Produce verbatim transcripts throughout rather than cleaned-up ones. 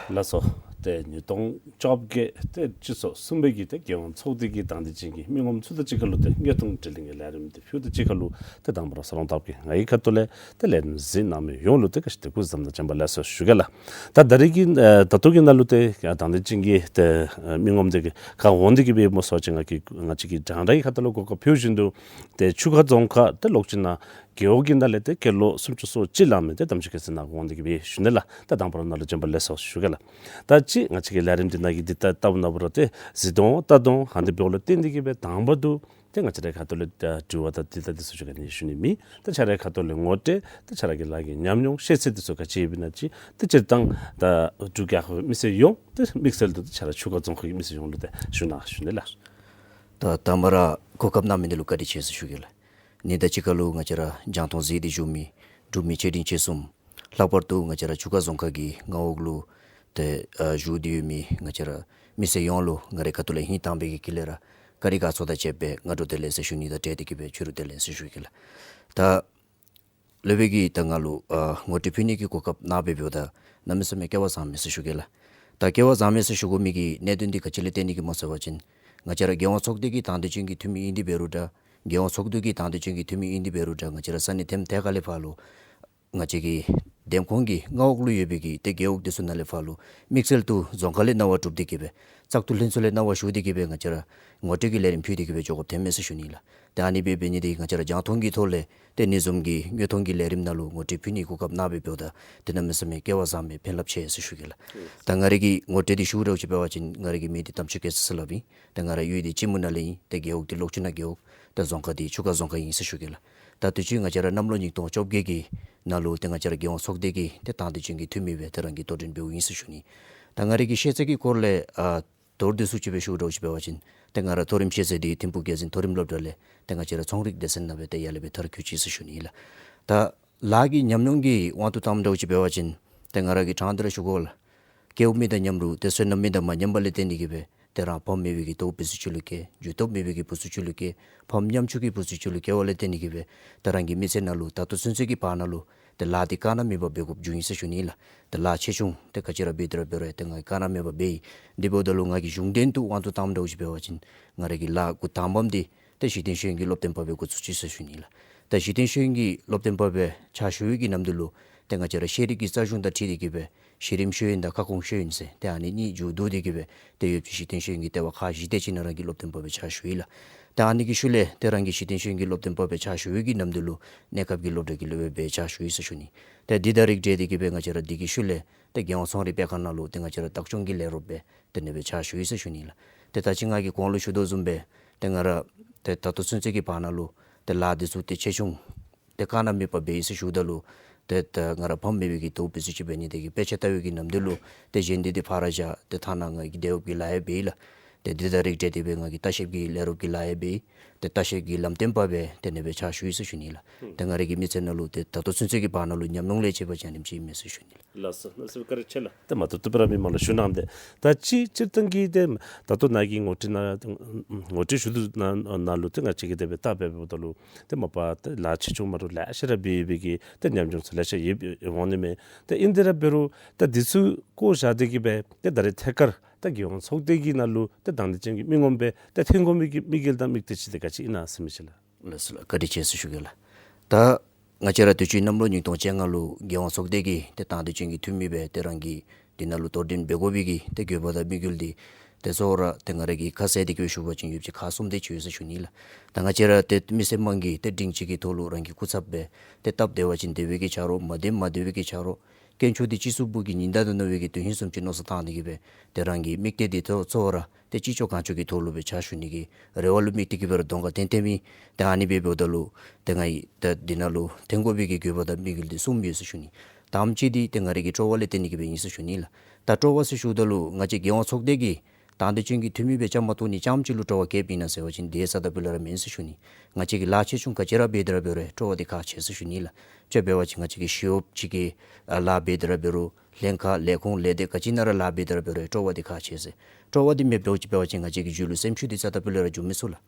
ལགས་སོ། ཏེ་ཉིས་སྟོང་བཅོ་བརྒྱད་ཏེ་སྤྱི་ཚོགས་གསུམ་པའི་གི་ཏེ་རྒྱལ་ཡོངས་ཚོགས་སྡེ་གི་དང་འདོད་ཅན་གྱི་མི་ངོམ་ཚུ་དང་གཅིག་ཁར་ལུ་ཏེ་དངོས་མཐོང་དྲི་ལན་གྱི་ལས་རིམ་འདི་ཕུལཝ་དང་གཅིག་ཁར་ལུ་ཏེ་དང་པ་ར་ས་རོང་སྟག་གི་ང་གི་ཁ་ཐུག་ལས་ཏེ་ལས་རིམ་གཟིགས་གནང་མི་ཡོངས་ལུ་ཏེ་བཀྲིན་ཆེ་སྐུ་གཟུགས་བཟང་དང་བྱོན་པ་ལེགས་སོ་ཞུ་གེ་ལགས། ད་ད་རིས་ཀྱི་ཨ་ད་ལྟོ་གི་ནང་ལུ་ཏེ་ཨ་དང་འདོད་ཅན་གྱི་ཏེ་ཨ་མི་ངོམ་དེ་གི་ག་འོང་དེ་གི་སྦེ་སྨོ་ཟེར་བ་ཅིན་ང་གི་ང་བཅས་ཀྱིས་དང་ར་གི་ཁ་ཐུག་ལུ་གོ་སྐབས་ཕུལ་བཞིན་དུ་ཏེ་ཆུ་ཁ་རྫོང་ཁག་ཏེ་ལོག་ཅི་ན་རྒེད་འོག་གི་ནང་ལས་ཏེ་སྐྱེས་ལོ་སུམ་ཅུ་སོ་གཅིག་ལང་མི་ཏེ་དམ་ཆོས་སྐལ་བཟང་ནཱ་གིས་འོང་དེ་གི་སྦེ་ཞུ་ནི་ལགས། ད་དང་པ་ར་ནཱ་ལུ་བྱོན་པ་ལེགས་སོ་ཞུ་གེ་ལགས། ད་ཅི་ང་བཅས་ཀྱི་ལས་རིམ་འདི་ནང་གི་འདི་ལྟ་ལྟ་བུ་ནང་འབད་རུང་ཏེ་གཟིགས་མཐོང་ལྟ་མཐོང་ཧ་འདི་འབདཝ་ལུ་བརྟེན་དེ་གི་སྦེ་དང་པ་དུ་ཏེ་ང་བཅས་རའི་ཁ་ཐུག་ལས་ཨ་དྲི་བ་དང་དེ་ལྟ་དེ་ཚུ་ཅིག་ག་ནི་ཞུ་ནི་མེད། ད་ཁྱེད་རའི་ཁ་ཐུག་ལས་ངོ་སྤྲོད་ཏེ་ཁྱེད་ར་གི་ལཱ་གི་ཉམས་མྱོང་ཤེས་ཚད་དེ་ཚུ་ག་ཅི་ཡོདཔ་ཨིན་ན་ཅིག་ཏེ་སྤྱིར་བཏང་ད་འབྲུག་རྒྱལ་ཁབ་མི་སེར་ཡོངས་ཏེ་དམིགས་བསལ་དུ་ཏེ་ཁྱེད་ར་ཆུ་ཁ་རྫོང་ཁག་གི་མི་སེར་ཡོངས་ལུ་ཏེ་ཞུ་གནང་ཞུ་ནི་ལགས། ད་དང་པ་ར་གོ་སྐབས་གནང་མི་འདི་ལུ་བཀའ་དྲིན་ཆེ་ཟེར་ཞུ་གེ་ལགས། ཨ་ནི་དང་གཅིག་ཁར་ལུ་ང་བཅས་ར་རྒྱང་མཐོང་གཟིགས་ཏེ་བཞུགས་མི་འབྲུག་མི་ཆེ་འབྲིང་ཆེ་གསུམ་ལྷག་པར་དུ་ང་བཅས་ར་ཆུ་ཁ་རྫོང་ཁག་གི་མངའ་འོག་ལུ་ཏེ་ཨ་བཞུགས་ཏེ་ཡོད་མི་ང་བཅས་ར་མི་སེར་ཡོངས་ལུ་ང་རའི་ཁ་ཐུག་ལས་ཧིང་དྭངས་པའི་གི་དཀྱིལ་ལས་ར་བཀའ་དྲིན་དགའ་ཚོར་དང་བཅས་པའི་སྔ་དྲོ་བདེ་ལེགས་ཟེར་ཞུ་ནི་དང་འབྲེལ་ཏེ་གི་སྦེ་ཕྱི་རུ་བདེ་ལེགས་ཟེར་ཞུ་གེ་ལགས། ད་ལེགས་པའི་གི་ད་ང་ལུ་ཨ་ངོ་སྤྲོད་ཕུལ་ནི་གི་གོ་སྐབས་གནང་སྦེ་འབདཝ་ད་གནམ་མེད་ས་མེད་སྐལ་བ་བཟང་མས་ཟེར་ཞུ་གེ་ལགས། ད་སྐལ་བ་བཟང་མས་ཟེར་ཞུ་དགོ་མི་གི་གནད་དོན་འདི་ག་ཅི་ལས་བརྟེན་ནི་གི་སྨོ་ཟེར་བ་ཅིན་ང་བཅས་ར་རྒྱལ་ཡོངས་ཚོགས་སྡེ་གི་དང་འདོད་ཅན་གྱི་འཐུས་མི་ཨིན་ཏེ་འབད་རུང་འདྲ་རྒྱལ་ཡོངས་ཚོགས་འདུ་གི་དང་འདོད་ཅན་གྱི་འཐུས་མི་ཨིན་ཏེ་འབད་རུང་འདྲ་ང་བཅས་ར་ས་གནས་ཐེམ་ཐད་ཀར་ལས་ཕར་ལུ་ང་བཅས་ཀྱི་འདེམས་ཁོངས་ཀྱི་མངའ་འོག་ལུ་ཡོད་པའི་གི་ཏེ་རྒེད་འོག་དེ་ཚུ་ནང་ལས་ཕར་ལུ་དམིགས་བསལ་དུ་རྫོང་ཁག་ལས་གནང་བ་གྲུབ་སྟེ་གི་སྦེ་བཙག་འཐུ་ལྷན་ཚོགས་ལས་གནང་བ་ཞུ་སྟེ་གི་སྦེ་ང་བཅས་ར་ངོ་སྤྲོད་ཀྱི་ལས་རིམ་ཕུལ་ཏེ་གི་སྦེ་འགྱོ་དགོཔ་ཐོནམ་མས་ཟེར་ཞུ་ནི་ལགས། ཏེ་ཨ་ནི་སྦེ་འབད་ནི་འདི་ང་བཅས་ར་རྒྱང་མཐོང་གི་ཐོག་ལས་ཏེ་ཨ་ནི་བཟུམ་གྱི་དངོས་མཐོང་གི་ལས་རིམ་ནང་ལུ་ངོ་སྤྲོད་ཕུལ་ནི་གི་གོ་སྐབས་གནང་སྦེ་འབདཝ་ད་ཏེ་གནམ་མེད་ས་མེད་སྐལ་བ་བཟང་མས་ཕན་རླབས་ཆེ་ཟེར་ཞུ་གེ་ལགས། ད་ང་རའི་གི་ངོ་སྤྲོད་འདི་ཞུ་ར་ཅིག་འབད་བ་ཅིན་ང་རའི་གི་མིང་འདི་དམ་ཆོས་སྐལ་བཟང་ཟེར་སླབ་ཨིན། ཏེ་ང་ར་ཡུལ་འདི་སྤྱི་མོ་ནང་ལས་ཨིན། ཏེ་རྒེད་འོག་འདི་ལོག་ཅི་ན་རྒེད་འོག་ཏེ་རྫོང་ཁག་འདི་ཆུ་ཁ་རྫོང་ཁག་ཨིན་ཟེར་ཞུ་གེ་ལགས། ད་དུས་ཅི་ང་བཅས་ར་གནམ་ལོ་ཉིས་སྟོང་བཅོ་བརྒྱད་ཀྱི་ནང་ལུ་ཏེ་ང་བཅས་ར་རྒྱལ་ཡོངས་ཚོགས་སྡེ་གི་ཏེ་དང་འདོད་ཅན་གྱི་འཐུས་མི་སྦེ་ཏེ་རང་གིས་གདན་འདྲེན་འབདཝ་ཨིན་ཟེར་ཞུ་ནི། ད་ང་རའི་གི་ཤེས་ཚད་ཀྱི་སྐོར་ལས་ཨ་མདོར་བསྡུས་སུ་ཅིག་སྦེ་ཞུ་ར་ཅིག་འབད་བ་ཅིན་ཏེ་ང་ར་མཐོ་རིམ་ཤེས་ཚད་འདི་ཐིམ་ཕུག་རྒྱལ་འཛིན་མཐོ་རིམ་སློབ་གྲྭ་ལས་ཏེ་ང་བཅས་ར་ཚོང་རིག་སྡེ་ཚན་ནང་སྦེ་ཏེ་ཡར་ལས་སྦེ་མཐར་འཁྱོལ་ཅི་ཟེར་ཞུ་ནི་ལགས། ད་ལཱ་གི་ཉམས་མྱོང་གི་དབང་དུ་བཏངམ་ར་ཅིག་འབད་བ་ཅིན་ཏེ་ང་ར་གིས་ཕྲང་སྟེ་ར་ཞུ་དགོ་ལགས། སྐྱེ་བོ་མི་དང་མཉམ་རུང་ཏེ་བསོད་ནམས་མི་དང་མ་མཉམ་པ་ལས་བརྟེན་ཏེ་གི་སྦེ་ཏེ་རང་ཕམ་མེད་པའི་གི་དོགས་པ་ཚུ་ཅིག་ལུ་སྐྱེ། རྒྱུ་སྟོབས་མེད་པའི་གི་བུ་ཚུ་ཅིག་ལུ་སྐྱེ། ཕམ་ཉམ་ཆུང་གི་བུ་ཚུ་ཅིག་ལུ་སྐྱེ་བ་ལས་བརྟེན་ཏེ་གི་སྦེ་ཏེ་རང་གི་མི་ཚེ་ནང་ལུ་ད་ལྟོ་ཚུན་ཚོད་ཀྱི་བར་ན་ལུ་ཏེ་ལཱ་འདི་བཀག་ན་མེད་པར་འབད་དགོཔ་བྱུང་ཡི་ཟེར་ཞུ་ནི་ལགས། ཏེ་ལཱ་ཆེ་ཆུང་ཏེ་ག་ཅི་ར་འབད་དེ་ར་འབད་རུང་ཏེ་ང་བཀག་ན་མེད་པར་འབད་ཡི། དེ་འབདཝ་ད་ལུ་ང་གིས་གཞུང་དོན་དུ་དབང་དུ་བཏངམ་ར་ཅིག་འབད་བ་ཅིན་ང་ར་གི་ལཱ་འགོ་དང་པམ་འདི་ཏེ་གཞི་རྟེན་ཤེས་ཡོན་གྱི་སློབ་སྟོན་པ་སྦེ་འགོ་བཙུགས་ཅི་ཟེར་ཞུ་ནི་ལགས། ཏེ་གཞི་རྟེན་ཤེས་ཡོན་གྱི་སློབ་སྟོན་པ་སྦེ་ཕྱག་ཞུ་བའི་གི་ནམ་དུས་ལུ་ཏེ་ང་བཅས་ར་ཤེས་རིག་གི་རྩ་གཞུང་དང་འཁྲིལ་ཏེ་གི་སྦེ་གཞི་རིམ་ཤེས་ཡོན་དང་ཁ་སྐོང་ཤེས་ཡོན་ཟེར་ཏེ་ཨ་ནི་གཉིས་མཇུག་བསྡུ་སྟེ་གི་སྦེ་ཏེ་ཡོད་པའི་གཞི་རྟེན་ཤེས་ཡོན་གྱི་ལྟེ་བ་ཁག་བཞི་དེ་ཅིག་ནང་རང་གིས་སློབ་སྟོན་པ་སྦེ་ཕྱག་ཞུ་ཡི་ལགས། ཏེ་ཨ་ནི་གི་ཤུལ་ལས་ཏེ་རང་གིས་གཞི་རྟེན་ཤེས་ཡོན་གྱི་སློབ་སྟོན་པ་སྦེ་ཕྱག་ཞུ་བའི་གི་ནམ་དུས་ལུ་གནས་སྐབས་ཀྱི་སློབ་གྲྭ་གི་སློབ་དཔོན་སྦེ་ཕྱག་ཞུ་ཡི་ཟེར་ཞུ་ནི། ཏེ་འདི་དང་རིགས་བསྒྲེས་ཏེ་གི་སྦེ་ང་བཅས་ར་འདི་གི་ཤུལ་ལས་ཏེ་རྒྱལ་ཡོངས་ཚོང་རིག་སྤེལ་ཁང་ནང་ལུ་ཏེ་ང་བཅས་ར་བདག་སྐྱོང་གི་ལས་རོགསཔ་སྦེ་དེ་ནང་སྦེ་ཕྱག་ཞུ་ཡི་ཟེར་ཞུ་ནི་ལགས། ཏེ་ད་ཅི་ང་གིས་གོང་ལུ་ཞུ་དོ་བཟུམ་སྦེ་ཏེ་ང་ར་ཏེ་ད་ལྟོ་ཚུན་ཚོད་ཀྱི་བར་ན་ལུ་ཏེ་ལཱ་འདི་ཚུ་ཏེ་ཆེ་ཆུང་ཏེ་བཀག་ན་མེད་པར་འབད་ཡི་ཟེར་ཞུཝ་ད་ལུ་ཏེ་ད་ང་ར་ཕམ་མེད་པའི་གི་དོགས་པ་ཚུ་ཅིག་འབད་ནི་དེ་གིས་དཔེ་ཆ་ལྟ་བའི་གི་ནམ་དུས་ལུ་ཏེ་གཞན་འདི་ཏེ་ཕར་བཞག་ཏེ་ཐ་ན་ང་གིས་དེད་གཡོགཔ་གི་ལཱ་ཡང་འབད་ཡི་ལགས། ཏེ་འདི་དང་རིགས་བསྒྲེས་ཏེ་སྦེ་ང་གིས་ལྟ་བཤལཔ་གི་ལས་རོགསཔ་གི་ལཱ་ཡང་འབད་ཡི། ཏེ་ལྟ་བཤལ་གྱི་ལམ་སྟོན་པ་སྦེ་དེ་ནང་སྦེ་ཕྱག་ཞུ་ཡི་ཟེར་ཞུ་ནི་ལགས། ཏེ་ང་རའི་གི་མི་ཚེ་ནང་ལུ་ཏེ་ད་ལྟོ་ཚུན་ཚོད་ཀྱི་བར་ན་ལུ་ཉམས་མྱོང་ལས་བྱེད་པ་ཅིག་ཨ་ནེམ་ཅིག་ཨིན་མས་ཟེར་ཞུ་ནི་ལགས། ལགས་སོ། གནམ་མེད་ས་མེད་བཀའ་དྲིན་ཆེ་ལགས། ཏེ་མ་ཐུབ་ཐུབ་ར་མི་མང་ལུ་ཞུ་གནང་སྟེ། ད་ཅི་སྤྱིར་བཏང་གི་ཏེ་ད་ལྟོ་ནཱ་གི་ངོ་སྤྲོད་ནང་ངོ་སྤྲོད་ཞུ་དོ་ནང་ལུ་ཏེ་ང་བཅས་ཀྱིས་དེ་སྦེ་བལྟ་སྦེ་འབདཝ་ད་ལུ་ཏེ་མ་པ་ཏེ་ལཱ་ཆེ་ཆུང་མ་འདྲཝ་ལེ་ཤ་ར་འབད་ཡོད་པའི་གི་ཏེ་ཉམས་མྱོང་ཚུ་ལེ་ཤ་ཡོད་འོང་ནི་མས། ཏེ་ཨིན་དེ་ར་འབད་རུང་ཏེ་འདི་ཚུ་བཀོ་བཞག་སྟེ་གི་སྦེ་ཏེ་ད་རེས་ཐད་ཀར་ཏེ་རྒྱལ་ཡོངས་ཚོགས་སྡེ་གི་ནང་ལུ་ཏེ་དང་འདོད་ཅན་གྱི་མི་ངོམ་སྦེ་ཏེ་འཐོན་དགོ་མི་གི་དམིགས་ཡུལ་དང་དམིགས་གཏད་ཅིག་ཏེ་ག་ཅི་ཨིན་ན་ཟེར་མི་ཅིག་ལགས། ལགས་སོ་ལགས། བཀའ་དྲིན་ཆེ་ཟེར་ཞུ་གེ་ལགས། ད་ང་བཅས་ར་དུས་ཅི་གནམ་ལོ་ཉིས་སྟོང་བཅོ་ལྔ་ལུ་རྒྱལ་ཡོངས་ཚོགས་སྡེ་གི་ཏེ་དང་འདོད་ཅན་གྱི་འཐུས་མི་སྦེ་ཏེ་རང་གིས་འདི་ནང་ལུ་དོ་འགྲན་འབད་དགོ་པའི་གི་ཏེ་དགོས་པ་དང་དམིགས་ཡུལ་འདི་ཏེ་གཙོ་བོ་ར་ཏེ་ང་ར་གིས་ཁ་གསལ་ཏེ་གི་སྦེ་ཞུ་བ་ཅིན་ཡོད་པ་ཅིན་ཁག་གསུམ་དེ་ཅིག་ཡོད་ཟེར་ཞུ་ནི་ལགས། ད་ང་བཅས་ར་ཏེ་མི་སེར་དམངས་ཀྱིས་ཏེ་སྒྲིང་ཅིག་གི་ཐོག་ལུ་རང་གི་སྐུ་ཚབ་སྦེ་ཏེ་སྟབས་བདེ་བ་ཅིན་བདེ་བའི་གི་ཆ་རོགས། མ་བདེ་མ་བདེ་བའི་གི་ཆ་རོགས། དཀོན་མཆོག་འདི་སྤྱི་གཙུག་པུ་གི་ཉི་ཟླ་དང་ནོར་བུའི་གི་དོན་ཧིང་བཟུམ་ཅིག་མནོ་བསམ་བཏང་སྟེ་གི་སྦེ་ཏེ་རང་གི་དམིགས་གཏད་འདི་གཙོ་གཙོ་བོ་ར་ཏེ་ཅི་ལྕོགས་གང་ལྕོགས་ཀྱི་ཐོག་ལུ་སྦེ་ཕྱག་ཞུ་ནི་གི་རེ་བ་ལུ་དམིགས་ཏེ་གི་སྦེ་ར་གདོང་ཁར་འཐོན་འཐོནམ་ཨིན། ཏེ་ཨ་ནི་སྦེ་འབདཝ་ད་ལུ་ཏེ་ང་གིས་ད་འདི་ནང་ལུ་འཐོན་དགོ་པའི་གི་དགོས་པ་དང་དམིགས་ཡུལ་འདི་གསུམ་ཡོད་ཟེར་ཞུ་ནི། དང་པ་ཅིག་འདི་ཏེ་ང་རའི་གི་སྤྲོ་བ་ལས་བརྟེན་ཏེ་གི་སྦེ་ཨིན་ཟེར་ཞུ་ནི་ལགས། ད་སྤྲོ་བ་ཟེར་ཞུཝ་ད་ལུ་ང་བཅས་རྒྱལ་ཡོངས་ཚོགས་སྡེ་གི་དང་འདོད་ཅན་གྱི་འཐུས་མི་སྦེ་བཅའ་མར་གཏོགས་ནི་རྐྱངམ་ཅིག་ལུ་སྤྲོ་བ་བསྐྱེདཔ་ཨིན་ན་ཟེར་བ་ཅིན་དེ་རྩ་དང་སྤུ་ལས་ར་མེན་ཟེར་ཞུ་ནི། ང་བཅས་ཀྱིས་ལཱ་ཆེ་ཆུང་ག་ཅི་ར་འབད་དེ་ར་འབད་རུང་སྤྲོ་བ་འདི་ཁག་ཆེ་ཟེར་ཞུ་ནི་ལགས། དཔེ་འབད་བ་ཅིན་ང་བཅས་ཀྱིས་ཞི་གཡོགཔ་ཅིག་གི་ཨ་ལཱ་འབད་དེ་ར་འབད་རུང་ལྷན་ཁག་ལས་ཁུངས་ལས་སྡེ་ག་ཅི་ནང་ར་ལཱ་འབད་དེ་ར་འབད་རུང་སྤྲོ་བ་འདི་ཁག་ཆེ་ཟེར། སྤྲོ་བ་འདི་མེདཔ་འདྲཝ་ཅིག་འབད་བ་ཅིན་ང་བཅས་ཀྱི་རྒྱུད་ལུ་སེམས་ཤུགས་འདི་རྩ་དང་སྤུ་ལས་ར་འགྱོ་མི་ཚུགས་ལགས།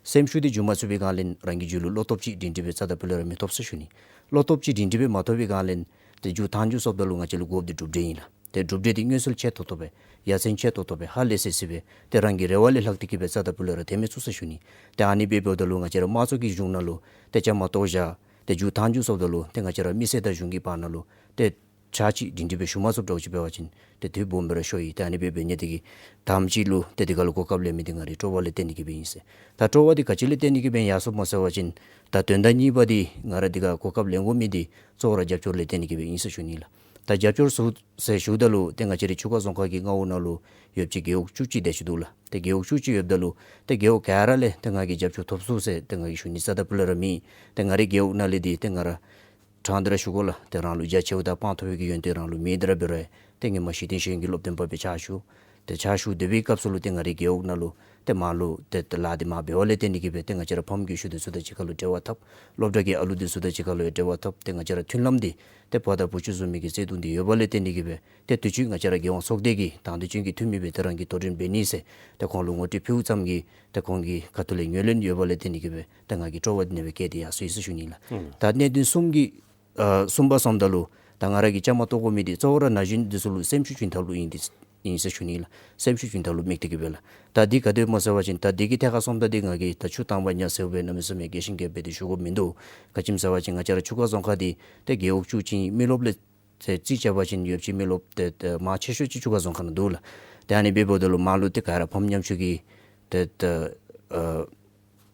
སེམས་ཤུགས་འདི་འགྱོ་མ་ཚུགས་པའི་སྒང་ལས་རང་གི་རྒྱུད་ལུ་བློ་སྟོབས་ཅིག་སྒྲིང་སྒྲི་སྦེ་རྩ་དང་སྤུ་ལས་ར་མི་ཐོབ་ཟེར་ཞུ་ནི། བློ་སྟོབས་ཅིག་སྒྲིང་སྒྲི་སྦེ་མ་ཐོབ་པའི་སྒང་ལས་ཏེ་མཇུག་མཐའ་མཇུག་སོངམ་ད་ལུ་ང་བཅས་ལུ་དགོཔ་འདི་གྲུབ་འབྲས་ཨིན་ལགས། ཏེ་གྲུབ་འབྲས་འདི་མངོན་གསལ་ཆེ་ཏོག་ཏོ་སྦེ་ཡ་མཚན་ཆེ་ཏོག་ཏོ་སྦེ་ཧ་ལས་སི་སི་སྦེ་ཏེ་རང་གི་རེ་བ་ལས་ལྷག་སྟེ་གི་སྦེ་རྩ་དང་ཕུ་ལས་ར་ཐོན་མི་ཚུགས་ཟེར་ཞུ་ནི། ཏེ་ཨ་ནི་སྦེ་འབདཝ་ད་ལུ་ང་བཅས་ར་དམངས་གཙོ་གི་གཞུང་ནང་ལུ་ཏེ་བཅའ་མར་གཏོགས་བཞག་ཏེ་མཇུག་མཐའ་མཇུག་སོངམ་ད་ལུ་ཏེ་ང་བཅས་ར་མི་སེར་དང་གཞུང་གི་བར་ན་ལུ་ཏེ་ཕྱག་ཕྱིད་སྒྲིང་སྒྲི་སྦེ་ཞུ་མ་ཚུགསཔ་འདྲཝ་ཅིག་འབད་བ་ཅིན་ཏེ་དུས་སྦོམ་སྦེ་ར་ཤོར་ཡི། ཏེ་ཨ་ནི་སྦེ་འབད་ནི་དེ་གིས་དང་པ་ཅིག་ལུ་ཏེ་དེ་ཁར་ལུ་གོ་སྐབས་ལེན་མི་འདི་ང་རའི་སྤྲོ་བ་ལས་བརྟེན་ཏེ་གི་སྦེ་ཨིན་ཟེར། ད་སྤྲོ་བ་འདི་ག་ཅི་ལས་བརྟེན་ཏེ་གི་སྦེ་ཡར་སོངམ་སྨོ་ཟེར་བ་ཅིན་ད་དོན་དག་གཉིས་པ་འདི་ང་ར་དེ་ཁར་གོ་སྐབས་ལེན་དགོ་མི་འདི་གཙོ་བོ་ར་རྒྱབ་སྐྱོར་ལས་བརྟེན་ཏེ་གི་སྦེ་ཨིན་ཟེར་ཞུ་ནི་ལགས། ད་རྒྱབ་སྐྱོར་ཟེར་ཟེར་ཞུཝ་ད་ལུ་ཏེ་ང་བཅས་རའི་ཆུ་ཁ་རྫོང་ཁག་གི་མངའ་འོག་ནང་ལུ་ཡོད་པ་ཅིན་རྒེད་འོག་བཅུ་གཅིག་དེ་ཅིག་འདུག་ལགས། ཏེ་རྒེད་འོག་བཅུ་གཅིག་ཡོདཔ་ད་ལུ་ཏེ་རྒེད་འོག་ག་ར་ལས་ཏེ་ང་གིས་རྒྱབ་སྐྱོར་ཐོབ་ཚུགས་ཟེར་ཏེ་ང་གིས་ཞུ་ནི་རྩ་དང་ཕུ་ལས་ར་མེད། ཏེ་ང་རའི་རྒེད་འོག་ནང་ལས་འདི་ཏེ་ང་ར་དྲང་སྟེ་ར་ཞུ་དགོ་ལགས། ཏེ་རང་ལུ་རྒྱ་ཆེཝ་དང་དཔང་ཐོབ་པའི་གི་ཡོན་ཏན་རང་ལུ་མེད་དེ་ར་འབད་རུང་ཏེ་ཧེ་མ་གཞི་རྟེན་ཤེས་ཡོན་གྱི་སློབ་སྟོན་པ་སྦེ་ཕྱག་ཞུ། ཏེ་ཕྱག་ཞུ་སྡོད་པའི་སྐབས་སུ་ལུ་ཏེ་ང་རའི་རྒེད་འོག་ནང་ལུ་ཏེ་མར་ལུ་ཏེ་ཏེ་ལཱ་འདི་མར་འབད་བ་ལས་བརྟེན་ཏེ་གི་སྦེ་ཏེ་ང་བཅས་ར་ཕམ་རྒས་ཤོས་འདི་ཚུ་དང་གཅིག་ཁར་ལུ་འབྲེལ་བ་འཐབ། སློབ་གྲྭ་གི་ཨ་ལུ་འདི་ཚུ་དང་གཅིག་ཁར་ལུ་འབྲེལ་བ་འཐབ། ཏེ་ང་བཅས་ར་མཐུན་ལམ་འདི་ཏེ་ཕོ་དང་བུ་ཚུ་བཟུམ་མའི་གི་བརྩེ་གདུང་འདི་ཡོད་པ་ལས་བརྟེན་ཏེ་གི་སྦེ་ཏེ་དུས་ཅི་ང་བཅས་ར་རྒྱལ་ཡོངས་ཚོགས་སྡེ་གི་དང་འདོད་ཅན་གྱི་འཐུས་མི་སྦེ་ཏེ་རང་གིས་དོ་འགྲན་འབད་ནི་ཟེར་ཏེ་ཁོང་ལུ་ངོ་སྤྲོད་ཕུལཝ་ཙམ་གྱིས་ཏེ་ཁོང་གི་ཁ་ཐུག་ལས་ངོས་ལེན་ཡོད་པ་ལས་བརྟེན་ཏེ་གི་སྦེ་ཏེ་ང་གི་སྤྲོ་བ་འདི་ཨ་ནེ་སྦེ་བསྐྱེད་དེ་ཡར་སོ་ཡི་ཟེར་ཞུ་ནི་ལགས། ཨུམ། ད་གནད་དོན་གསུམ་གྱི་ཨ་གསུམ་པ་སོངམ་ད་ལུ་ད་ང་ར་གིས་བཅའ་མར་གཏོགས་དགོ་མི་འདི་གཙོ་བོ་ར་ན་གཞོན་འདི་ཚུ་ལུ་སེམས་ཤུགས་བྱིན་ཐབས་ལུ་ཨིན་ཏེ་ཨིན་ཟེར་ཞུ་ནི་ལགས། སེམས་ཤུགས་བྱིན་ཐབས་ལུ་དམིགས་ཏེ་གི་སྦེ་ལགས། ད་འདི་ག་དེ་སྦེ་སྨོ་ཟེར་བ་ཅིན་ད་འདི་གི་ཐད་ཁར་སོངམ་ད་འདི་ང་གིས་ད་ཆུ་དྭངས་པ་ཉ་ཟེར་བའི་གནམ་མེད་ས་མེད་རྒྱས་ཤིང་རྒྱས་པ་སྦེ་འདི་ཞུ་དགོཔ་མིན་འདུག། ག་ཅི་སྨོ་ཟེར་བ་ཅིན་ང་བཅས་ར་ཆུ་ཁ་རྫོང་ཁག་འདི་ཏེ་རྒེད་འོག་བཅུ་གཅིག་མི་རློབས་ལས་ཏེ་རྩིས་རྐྱབ་པ་ཅིན་ཡོད་པ་ཅིན་མི་རློབས་ཏེ་ཏེ་མང་ཆེ་ཤོས་ཅིག་ཆུ་ཁ་རྫོང་ཁག་ནང་འདུག་ལགས། ཏེ་ཨ་ནི་སྦེ་འབདཝ་ད་ལུ་མར་ལུ་ཏེ་ག་ར་ཕམ་ཉམ་ཆུང་གི་ཏེ་ཏེ་ཨ་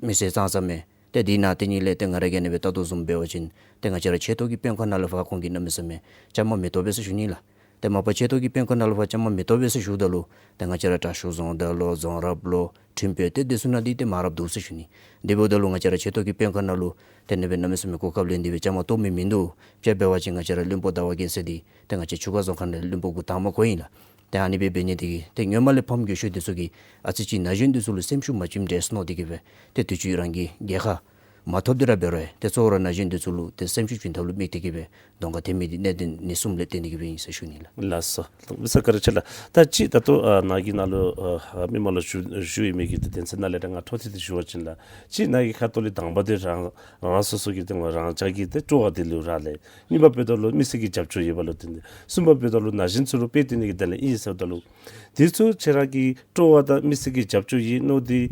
མི་སེར་ཙང་ཙང་མས། ཏེ་འདི་ནང་དེ་ཉིད་ལས་ཏེ་ང་ར་གིས་ཨ་ནི་སྦེ་བལྟ་དོ་བཟུམ་འབད་བ་ཅིན་ཏེ་ང་བཅས་ར་ཆེ་མཐོ་གི་དཔོན་ཁག་ནང་ལས་ཕར་ཁོང་གིས་གནམ་མེད་ས་མེད་བཅའ་མར་མི་གཏོགས་པས་ཟེར་ཞུ་ནི་ལགས། ཏེ་མ་པ་ཆེ་མཐོ་གི་དཔོན་ཁག་ནང་ལས་ཕར་བཅའ་མར་མི་གཏོགས་པས་ཟེར་ཞུཝ་ད་ལུ་ཏེ་ང་བཅས་ར་དྲག་ཤོས་རྫོང་བདག་ལོ་རྫོང་རབ་ལོ་ཁྲིམས་དཔོན་ཏེ་འདི་ཚུ་ནང་འདི་ཏེ་མང་རབས་འདུག་ཟེར་ཞུ་ནི། དེ་འབདཝ་ད་ལུ་ང་བཅས་ར་ཆེ་མཐོ་གི་དཔོན་ཁག་ནང་ལུ་ཏེ་ཨ་ནི་སྦེ་གནམ་མེད་ས་མེད་གོ་སྐབས་ལེན་ཏེ་སྦེ་བཅའ་མར་གཏོགས་མི་མིན་འདུག། དཔྱེ་འབད་བ་ཅིན་ང་བཅས་ར་བློན་པོ་ཟླ་བ་རྒྱལ་མཚན་འདི་ཏེ་ང་བཅས་ཆུ་ཁ་རྫོང་ཁག་ནང་བློན་པོ་འགོ་དང་པ་ཁོ་ཨིན་ལགས། ཏེ་ཨ་ནི་སྦེ་འབད་ནི་དེ་གིས་ཏེ་སྔོན་མ་ལས་ཕམ་རྒས་ཤོས་འདི་ཚུ་གིས་ཨ་ཙི་ཅིག་ན་གཞོན་འདི་ཚུ་ལུ་སེམས་ཤུགས་མ་བྱིནམ་འདྲས་མནོ་སྟེ་གི་སྦེ་ཏེ་དུས་ཅི་རང་གི་རྒྱལ་ཁ་མ་ཐོབ་སྟེ་ར་འབད་རུང་ཏེ་གཙོ་བོ་ར་ན་གཞོན་འདི་ཚུ་ལུ་ཏེ་སེམས་ཤུགས་བྱིན་ཐབས་ལུ་དམིགས་ཏེ་གི་སྦེ་གདོང་ཁར་ཐོན་མི་འདི་གནད་དོན་འདི་གསུམ་ལས་བརྟེན་ཏེ་གི་སྦེ་ཨིན་ཟེར་ཞུ་ནི་ལགས། ལགས་སོ། ལགས་སོ་བཀའ་དྲིན་ཆེ་ལགས། ད་ཅི་ད་ལྟོ་ཨ་ནཱ་གི་ནང་ལུ་ཨ་མི་མང་ལུ་ཞུ་ཞུ་ཡོད་མི་གི་ཏེ་དོན་ཚན་ནང་ལས་ད་ང་འཕྲོ་མཐུད་དེ་ཞུ་བ་ཅིན་ལགས། ཅི་ནཱ་གི་ཁ་ཐུག་ལས་དང་པ་འདི་རང་རང་སོ་སོ་གི་ཏེ་རང་ཅག་གི་ཏེ་སྤྲོ་བ་འདི་ལུ་རག་ལས། གཉིས་པ་འབདཝ་ད་ལུ་མི་སེར་གྱི་རྒྱབ་སྐྱོར་ཡོད་པ་ལུ་བརྟེན་ཏེ། གསུམ་པ་འབདཝ་ད་ལུ་ན་གཞོན་ཚུ་ལུ་དཔེ་སྟོན་ནི་གི་དོན་ལས་ཨིན་ཟེརཝ་ད་ལུ་དེ་ཚུ་ཁྱེད་ར་གི་སྤྲོ་བ་དང་མི་སེར་གྱི་རྒྱབ་སྐྱོར་ཨིན་མནོ་སྟེ་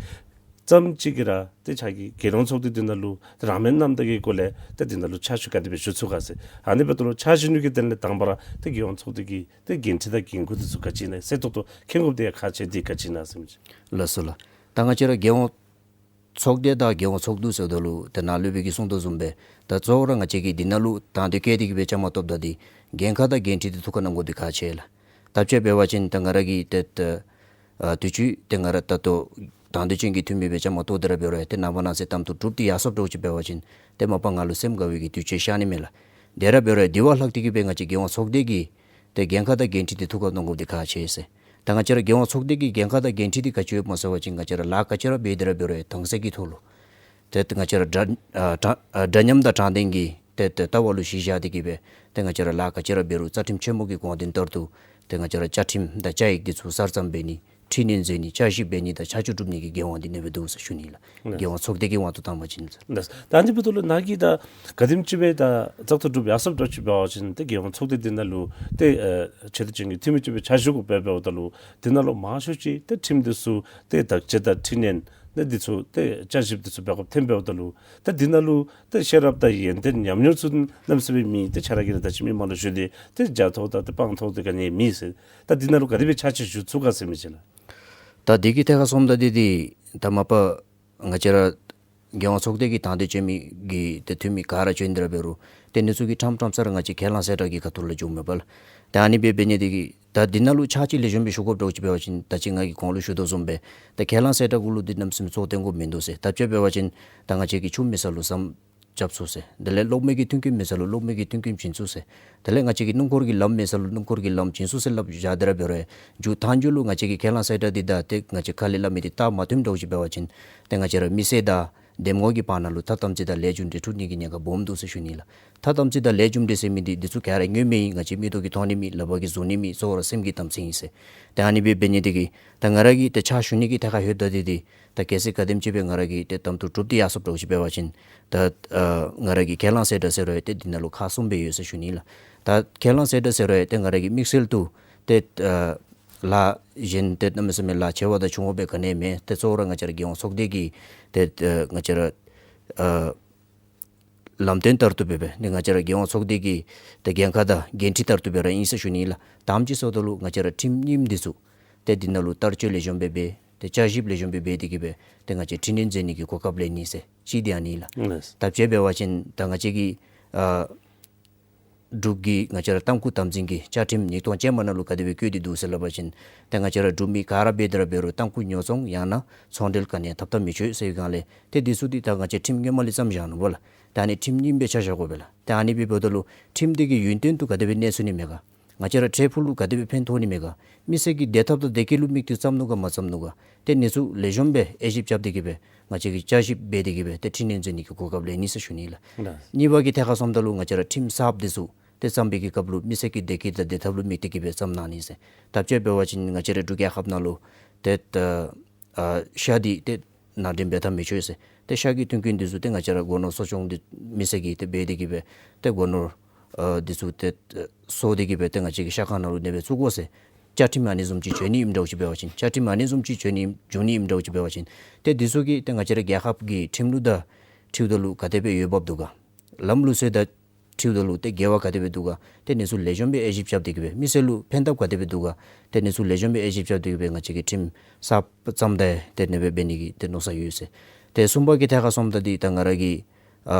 ཙམ་ཅིག་གིས་ར་ཏེ་ཁྱེད་ཀྱིས་རྒྱལ་ཡོངས་ཚོགས་སྡེ་འདི་ནང་ལུ་ཏེ་རང་མོས་རྣམ་དག་གི་སྒོ་ལས་ཏེ་འདི་ནང་ལུ་ཕྱག་ཞུ་ག་དེ་སྦེ་ཞུ་ཚུགས་ག་ཟེར། ཨ་ནི་འབདཝ་ད་ལུ་ཕྱག་ཞུ་ནི་གི་དོན་ལས་དང་པ་ར་ཏེ་རྒྱལ་ཡོངས་ཚོགས་སྡེ་གི་ཏེ་འགན་འཁྲི་དང་འགན་ཁུར་འདི་ཚུ་ག་ཅི་ཨིན་ན་གསལ་ཏོག་ཏོ་མཁྱེན་དགོཔ་འདི་ཡང་ཁག་ཆེ། འདི་ག་ཅི་ཨིན་ན་ཟེར་མི་ཅིག། ལགས་སོ་ལགས། ད་ང་བཅས་ར་རྒྱལ་ཡོངས་ཚོགས་སྡེ་དང་རྒྱལ་ཡོངས་ཚོགས་འདུ་ཟེརཝ་ད་ལུ་ཏེ་ནཱ་སློབ་དཔོན་གྱིས་གསུངས་དོ་བཟུམ་སྦེ་ད་གཙོ་བོ་ར་ང་བཅས་ཀྱིས་འདི་ནང་ལུ་དང་འདོད་བསྐྱེད་དེ་གི་སྦེ་བཅའ་མར་གཏོགསཔ་ད་འདི་འགན་ཁག་དང་འགན་འཁྲི་འདི་ཐུགས་ཁར་གནང་དགོཔ་འདི་ཁག་ཆེ་ལགས། ད་དཔྱེ་འབད་བ་ཅིན་ད་ང་ར་གིས་ཏེ་ཏེ་ཨ་དུས་ཅི་ཏེ་ང་ར་ད་ལྟོ་དང་འདོད་ཅན་གྱི་འཐུས་མི་སྦེ་བཅའ་མར་གཏོགས་ཏེ་ར་འབད་རུང་ཏེ་ནངས་པ་གནངས་ཚེ་གཏམ་དུ་གྲུབ་སྟེ་ཡར་སོངམ་འདྲཝ་ཅིག་འབད་བ་ཅིན་ཏེ་མ་པ་ང་ལུ་སེམས་དགའ་བའི་གི་དུས་ཆེན་ཤར་ནི་མས་ལགས། དེ་ར་འབད་རུང་དེ་བ་ལྷག་སྟེ་གི་སྦེ་ང་བཅས་རྒྱལ་ཡོངས་ཚོགས་སྡེ་གི་ཏེ་འགན་ཁག་དང་འགན་འཁྲི་འདི་ཐུགས་ཁར་གནང་དགོཔ་འདི་ཁག་ཆེ་ཟེར། ད་ང་བཅས་ར་རྒྱལ་ཡོངས་ཚོགས་སྡེ་གི་འགན་ཁག་དང་འགན་འཁྲི་འདི་ག་ཅི་ཡོདཔ་སྨོ་ཟེར་བ་ཅིན་ང་བཅས་ར་ལཱ་ག་ཅི་ར་འབད་དེ་ར་འབད་རུང་དྭངས་གསལ་གྱི་ཐོག་ལུ་ཏེ་ང་བཅས་ར་འདྲ་ཨ་དྲང་ཨ་འདྲ་མཉམ་དང་དྲང་བདེན་གྱི་ཏེ་ཏེ་ལྟ་བ་ལུ་གཞི་བཞག་སྟེ་གི་སྦེ་ཏེ་ང་བཅས་ར་ལཱ་ག་ཅི་ར་འབད་རུང་རྩ་ཁྲིམས་ཆེན་མོ་གི་དགོངས་དོན་ལྟར་དུ་ཏེ་ང་བཅས་ར་བཅའ་ཁྲིམས་དང་བཅའ་ཡིག་འདི་ཚུ་གསར་རྩོམ་འབད་ནི་ཁྲིམས་ནན་མཛད་ནི་བསྐྱར་ཞིབ་འབད་ནི་དང་ཆ་འཇོག་སྒྲུབ་ནི་གི་འགན་དབང་འདི་ཨ་ནི་སྦེ་འདུག་ཟེར་ཞུ་ནི་ལགས། ལགས། རྒྱལ་ཡོངས་ཚོགས་སྡེ་གི་དབང་དུ་བཏང་བ་ཅིན་ཟེར། ལགས། ད་ཨ་ནི་འབདཝ་ད་ལུ་ནཱ་གིས་ད་ག་དེམ་ཅིག་སྦེ་ད་བཙག་འཐུ་གྲུབ་ཡར་སོངམ་འདྲཝ་ཅིག་འབད་བ་ཅིན་ཏེ་རྒྱལ་ཡོངས་ཚོགས་སྡེ་འདི་ནང་ལུ་ཏེ་ཨ་ཆེ་མཐོ་ཅན་གྱི་འཐུས་མི་ཅིག་སྦེ་ཕྱག་ཞུ་དགོཔ་སྦེ་འབདཝ་ད་ལུ་འདི་ནང་ལུ་མང་ཤོས་ཅིག་ཏེ་ཁྲིམས་འདི་ཚུ་ཏེ་དག་བྱེད་དང་ཁྲིམས་ནན་ནི་འདི་ཚུ་ཏེ་བསྐྱར་ཞིབ་འདི་ཚུ་འབད་དགོཔ་ཐོནམ་འབདཝ་ད་ལུ་ཏེ་འདི་ནང་ལུ་ཏེ་ཤེས་རབ་དང་ཡོན་ཏན་ཉམས་མྱོང་ཚུ་གནམ་མེད་ས་མེད་མེད། ཏེ་ཁྱེད་ར་གིས་ར་ད་ཅི་མི་མང་ལུ་ཞུ་སྟེ་ཏེ་རྒྱ་ཐོག་དང་ཏེ་དཔང་ཐོག་འདི་ག་ནི་མེད་ཟེར། ད་འདི་ནང་ལུ་ག་དེ་སྦེ་ཕྱག་ཕྱིད་ཞུ་ཚུགས་ག་ཟེར་མི་ཅིག་ལགས། ད་འདི་གི་ཐད་ཁར་སོངམ་ད་འདི་འདི་ད་མ་པ་ང་བཅས་ར་རྒྱལ་ཡོངས་ཚོགས་སྡེ་གི་དང་འདོད་ཅན་མི་གི་ཏེ་འཐུས་མི་ག་ར་བྱོན་ཏེ་ར་འབད་རུང་ཏེ་ཨ་ནི་ཚུ་གི་ཕྲངམ་ཕྲངམ་ས་ར་ང་བཅས་ཁས་བླངས་གསལ་བསྒྲགས་ཀྱི་ཁ་ཐུག་ལུ་འགྱོཝ་མས་པ་ལགས། ད་ཨ་ནི་སྦེ་འབད་ནི་དེ་གིས་ད་འདི་ནང་ལུ་ཕྱག་ཕྱིད་ལེགས་ཤོམ་སྦེ་ཞུ་དགོཔ་འདྲཝ་ཅིག་འབད་བ་ཅིན་ད་ཅི་ང་གིས་གོང་ལུ་ཞུ་དོ་བཟུམ་སྦེ་ད་ཁས་བླངས་གསལ་བསྒྲགས་གུ་ལུ་འདི་གནམ་མེད་ས་མེད་ཚོགས་ཐེངས་དགོཔ་མིན་འདུག་ཟེར། ད་དཔྱེ་འབད་བ་ཅིན་ད་ང་བཅས་ཀྱི་ཆུ་མེད་ས་ལུ་ཟམ་རྐྱབ་ཚུགས་ཟེར། དེ་ལས་གློག་མེ་གི་མཐུན་རྐྱེན་མེད་ས་ལུ་གློག་མེ་གི་མཐུན་རྐྱེན་བྱིན་ཚུགས་ཟེར། དེ་ལས་ང་བཅས་ཀྱི་སྣུམ་འཁོར་གྱི་ལམ་མེད་ས་ལུ་སྣུམ་འཁོར་གྱི་ལམ་བྱིན་ཚུགས་ཟེར་སླབ་བཞག་སྟེ་ར་འབད་རུང་མཇུག་མཐའ་མཇུག་ལུ་ང་བཅས་ཀྱི་ཁས་བླངས་གསལ་བསྒྲགས་འདི་དང་ཏེ་ང་བཅས་ཁ་ལས་སླབ་མི་འདི་རྟགས་མ་མཐུནམ་འདྲཝ་ཅིག་འབད་བ་ཅིན་ཏེ་ང་བཅས་ར་མི་སེར་དང་འདེམས་ངོ་གི་བར་ན་ལུ་ཐ་དམ་ཚིག་དང་ལེགས་རྒྱུ་འབྲས་འཁྲུལ་ནི་གི་ཉེན་ཁ་སྦོམ་འདུག་ཟེར་ཞུ་ནི་ལགས། ཐ་དམ་ཚིག་དང་ལེགས་རྒྱུ་འབྲས་ཟེར་མི་འདི་འདི་ཚུ་ག་ར་དངོས་མེད་ཨིན། ང་བཅས་མིག་ཏོ་གིས་མཐོང་ནི་མེད། ལག་པ་གིས་བཟུང་ནི་མེད། གཙོ་བོ་ར་སེམས་ཀྱི་དམ་ཚིག་ཨིན་ཟེར། ཏེ་ཨ་ནི་སྦེ་འབད་ནི་དེ་གིས་ད་ང་ར་གིས་ཏེ་ཕྱག་ཞུ་ནི་གི་ཐད་ཁར་ལྷོདཔ་ད་འདི་འདི་ད་གལ་སྲིད་ག་དེམ་ཅིག་སྦེ་ང་ར་གིས་ཏེ་གཏམ་དུ་གྲུབ་སྟེ་ཡར་སོངམ་འདྲཝ་ཅིག་འབད་བ་ཅིན་ད་ཨ་ང་ར་གི་ཁས་བླངས་གསལ་བསྒྲགས་ཟེར་རུང་ཡང་ཏེ་འདི་ནང་ལུ་ཁག་གསུམ་སྦེ་ཡོད་ཟེར་ཞུ་ནི་ལགས། ད་ཁས་བླངས་གསལ་བསྒྲགས་ཟེར་རུང་ཡང་ཏེ་ང་ར་གི་དམིགས་བསལ་དུ་ ཏེ་ཨ་ལཱ་གཞན་ཏེ་གནམ་མེད་ས་མེད་ལཱ་ཆེ་བ་དང་ཆུང་བ་སྦེ་ག་ནི་ཡང་མེད། ཏེ་གཙོ་བོ་ར་ང་བཅས་ར་རྒྱལ་ཡོངས་ཚོགས་སྡེ་གི་ཏེ་ཨ་ང་བཅས་ར་ཨ་ལམ་སྟོན་ལྟར་དུ་སྦེ་སྦེ་ཏེ་ང་བཅས་ར་རྒྱལ་ཡོངས་ཚོགས་སྡེ་གི་ཏེ་འགན་ཁག་དང་འགན་འཁྲི་ལྟར་དུ་སྦེ་ར་ཨིན་ཟེར་ཞུ་ནི་ལགས། དམ་ཅིག་སོངམ་ད་ལུ་ང་བཅས་ར་ཁྲིམས་རྙིངམ་འདི་ཚུ་ཏེ་འདི་ནང་ལུ་བསྟར་སྤྱོད་ལེགས་ཤོམ་སྦེ་འབད་ཏེ་བསྐྱར་ཞིབ་ལེགས་ཤོམ་སྦེ་འབད་དེ་གིས་སྦེ་ཏེ་ང་བཅས་ཁྲིམས་ནན་མཛད་ནི་གི་གོ་སྐབས་ལེན་ནི་ཟེར་ཅིག་འདི་ཨ་ནི་ལགས། ལགས། ད་དཔྱེ་འབད་བ་ཅིན་ད་ང་བཅས་ཀྱི་ཨ་འབྲུག་གི་ང་བཅས་ར་ཏམ་ཁུ་དམ་འཛིན་གྱི་བཅའ་ཁྲིམས་ཉིས་སྟོང་ཅན་མ་ནང་ལུ་ག་དེ་སྦེ་བཀོད་དེ་འདུག་ཟེར་སླབ་པ་ཅིན་ཏེ་ང་བཅས་ར་འབྲུག་མི་ག་ར་འབད་དེ་ར་འབད་རུང་རྟ་མགོ་ཉོ་ཚོང་ཡང་ན་ཚོང་འབྲེལ་ག་ནི་ཡང་འཐབ་འཐབ་མི་ཆོག་ཟེར་བའི་སྒང་ལས་ཏེ་འདི་ཚུ་འདི་ད་ང་བཅས་ཁྲིམས་སྔོན་མ་ལས་བརྩམས་བཞག་ནུག་པ་ལགས། ད་ཨ་ནི་ཁྲིམས་རྙིངམ་སྦེ་ཆ་བཞག་དགོ་པས་ལགས། ད་ཨ་ནི་སྦེ་འབདཝ་ད་ལུ་ཁྲིམས་འདི་གིས་ཡུན་བརྟན་དུ་ག་དེ་སྦེ་གནས་ཚུགས་ནི་མས་ག། ང་བཅས་ར་འབྲས་བུ་ལུ་ག་དེ་སྦེ་ཕན་ཐོགས་ནི་མས་ག། མི་སེར་གྱི་བདེ་ཐབས་དང་བདེ་སྐྱིད་ལུ་དམིགས་ཏེ་བརྩམས་ནུག་ག་མ་བརྩམས་ནུག་ག། ཏེ་འདི་ཚུ་ལེགས་ཤོམ་སྦེ་དབྱེ་ཞིབ་རྐྱབ་སྟེ་གིས་སྦེ་ང་བཅས་ཀྱིས་བསྐྱར་ཞིབ་འབད་དེ་གིས་སྦེ་ཏེ་ཁྲིམས་ནན་མཛད་ནི་གི་གོ་སྐབས་ལེན་ནི་ཟེར་ཞུ་ནི་ལགས། ལགས། གཉིས་པ་གི་ཐད་ཁར་སོངམ་ད་ལུ་ང་བཅས་ར་ཁྲིམས་གསརཔ་འདི་ཚུ་ཏེ་བརྩམ་པའི་གི་སྐབས་ལུ་མི་སེར་གྱི་བདེ་སྐྱིད་དང་བདེ་ཐབས་ལུ་དམིགས་ཏེ་གིས་སྦེ་བརྩམ་གནང་ནི་ཟེར། ད་དཔྱེ་འབད་བ་ཅིན་ང་བཅས་ར་འབྲུག་རྒྱལ་ཁབ་ནང་ལུ་ཏེ་ཨ་ཨ་ཤ་འདི་ཏེ་ནང་འདྲེན་འབད་འཐབ་མི་ཆོག་ཟེར། ཏེ་ཤ་གི་མཐུན་རྐྱེན་འདི་ཚུ་ཏེ་ང་བཅས་ར་སྒོ་ནོར་གསོ་སྐྱོང་འདི་མི་སེར་གྱིས་ཏེ་འབད་དེ་གིས་སྦེ་ཏེ་སྒོ་ནོར་ཨ་འདི་ཚུ་ཏེ་ཨ་གསོ་སྟེ་གིས་སྦེ་ཏེ་ང་བཅས་ཀྱི་ཤ་ཁང་ནང་ལུ་ཨ་ནེ་སྦེ་བཙུགས་དགོ་ཟེར། བཅའ་ཁྲིམས་ཨ་ནི་བཟུམ་ཅིག་བྱོན་ནི་ཨིནམ་འདྲཝ་ཅིག་འབད་བ་ཅིན་བཅའ་ཁྲིམས་ཨ་ནི་བཟུམ་ཅིག་བྱོན་ནི་བྱོན་ནི་ཨིནམ་འདྲཝ་ཅིག་འབད་བ་ཅིན་ཏེ་འདི་ཚུ་གིས་ཏེ་ང་བཅས་ར་རྒྱལ་ཁབ་ཀྱི་ཁྲིམས་ལུགས་དང་འཁྲིལཝ་ད་ལུ་ག་དེ་སྦེ་འོས་འབབ་འདུག་ག། ལམ་ལུགས་སྲོལ་དང་འཁྲིལཝ་ད་ལུ་ཏེ་འགལ་བ་ག་དེ་སྦེ་འདུག་ག། ཏེ་འདི་ཚུ་ལེགས་ཤོམ་སྦེ་དབྱེ་ཞིབ་རྐྱབ་སྟེ་གིས་སྦེ་མི་སེར་ལུ་ཕན་ཐབས་ག་དེ་སྦེ་འདུག་ག། ཏེ་འདི་ཚུ་ལེགས་ཤོམ་སྦེ་དབྱེ་ཞིབ་རྐྱབ་སྟེ་གིས་སྦེ་ང་བཅས་ཀྱིས་ཁྲིམས་གསརཔ་བརྩམ་ད་ཏེ་ཨ་ནེ་སྦེ་འབད་ནི་གི་ཏེ་མནོ་བསམ་ཡོད་ཟེར། ཏེ་གསུམ་པ་གི་ཐད་ཁར་སོངམ་ད་འདི་ད་ང་ར་གི་ཨ་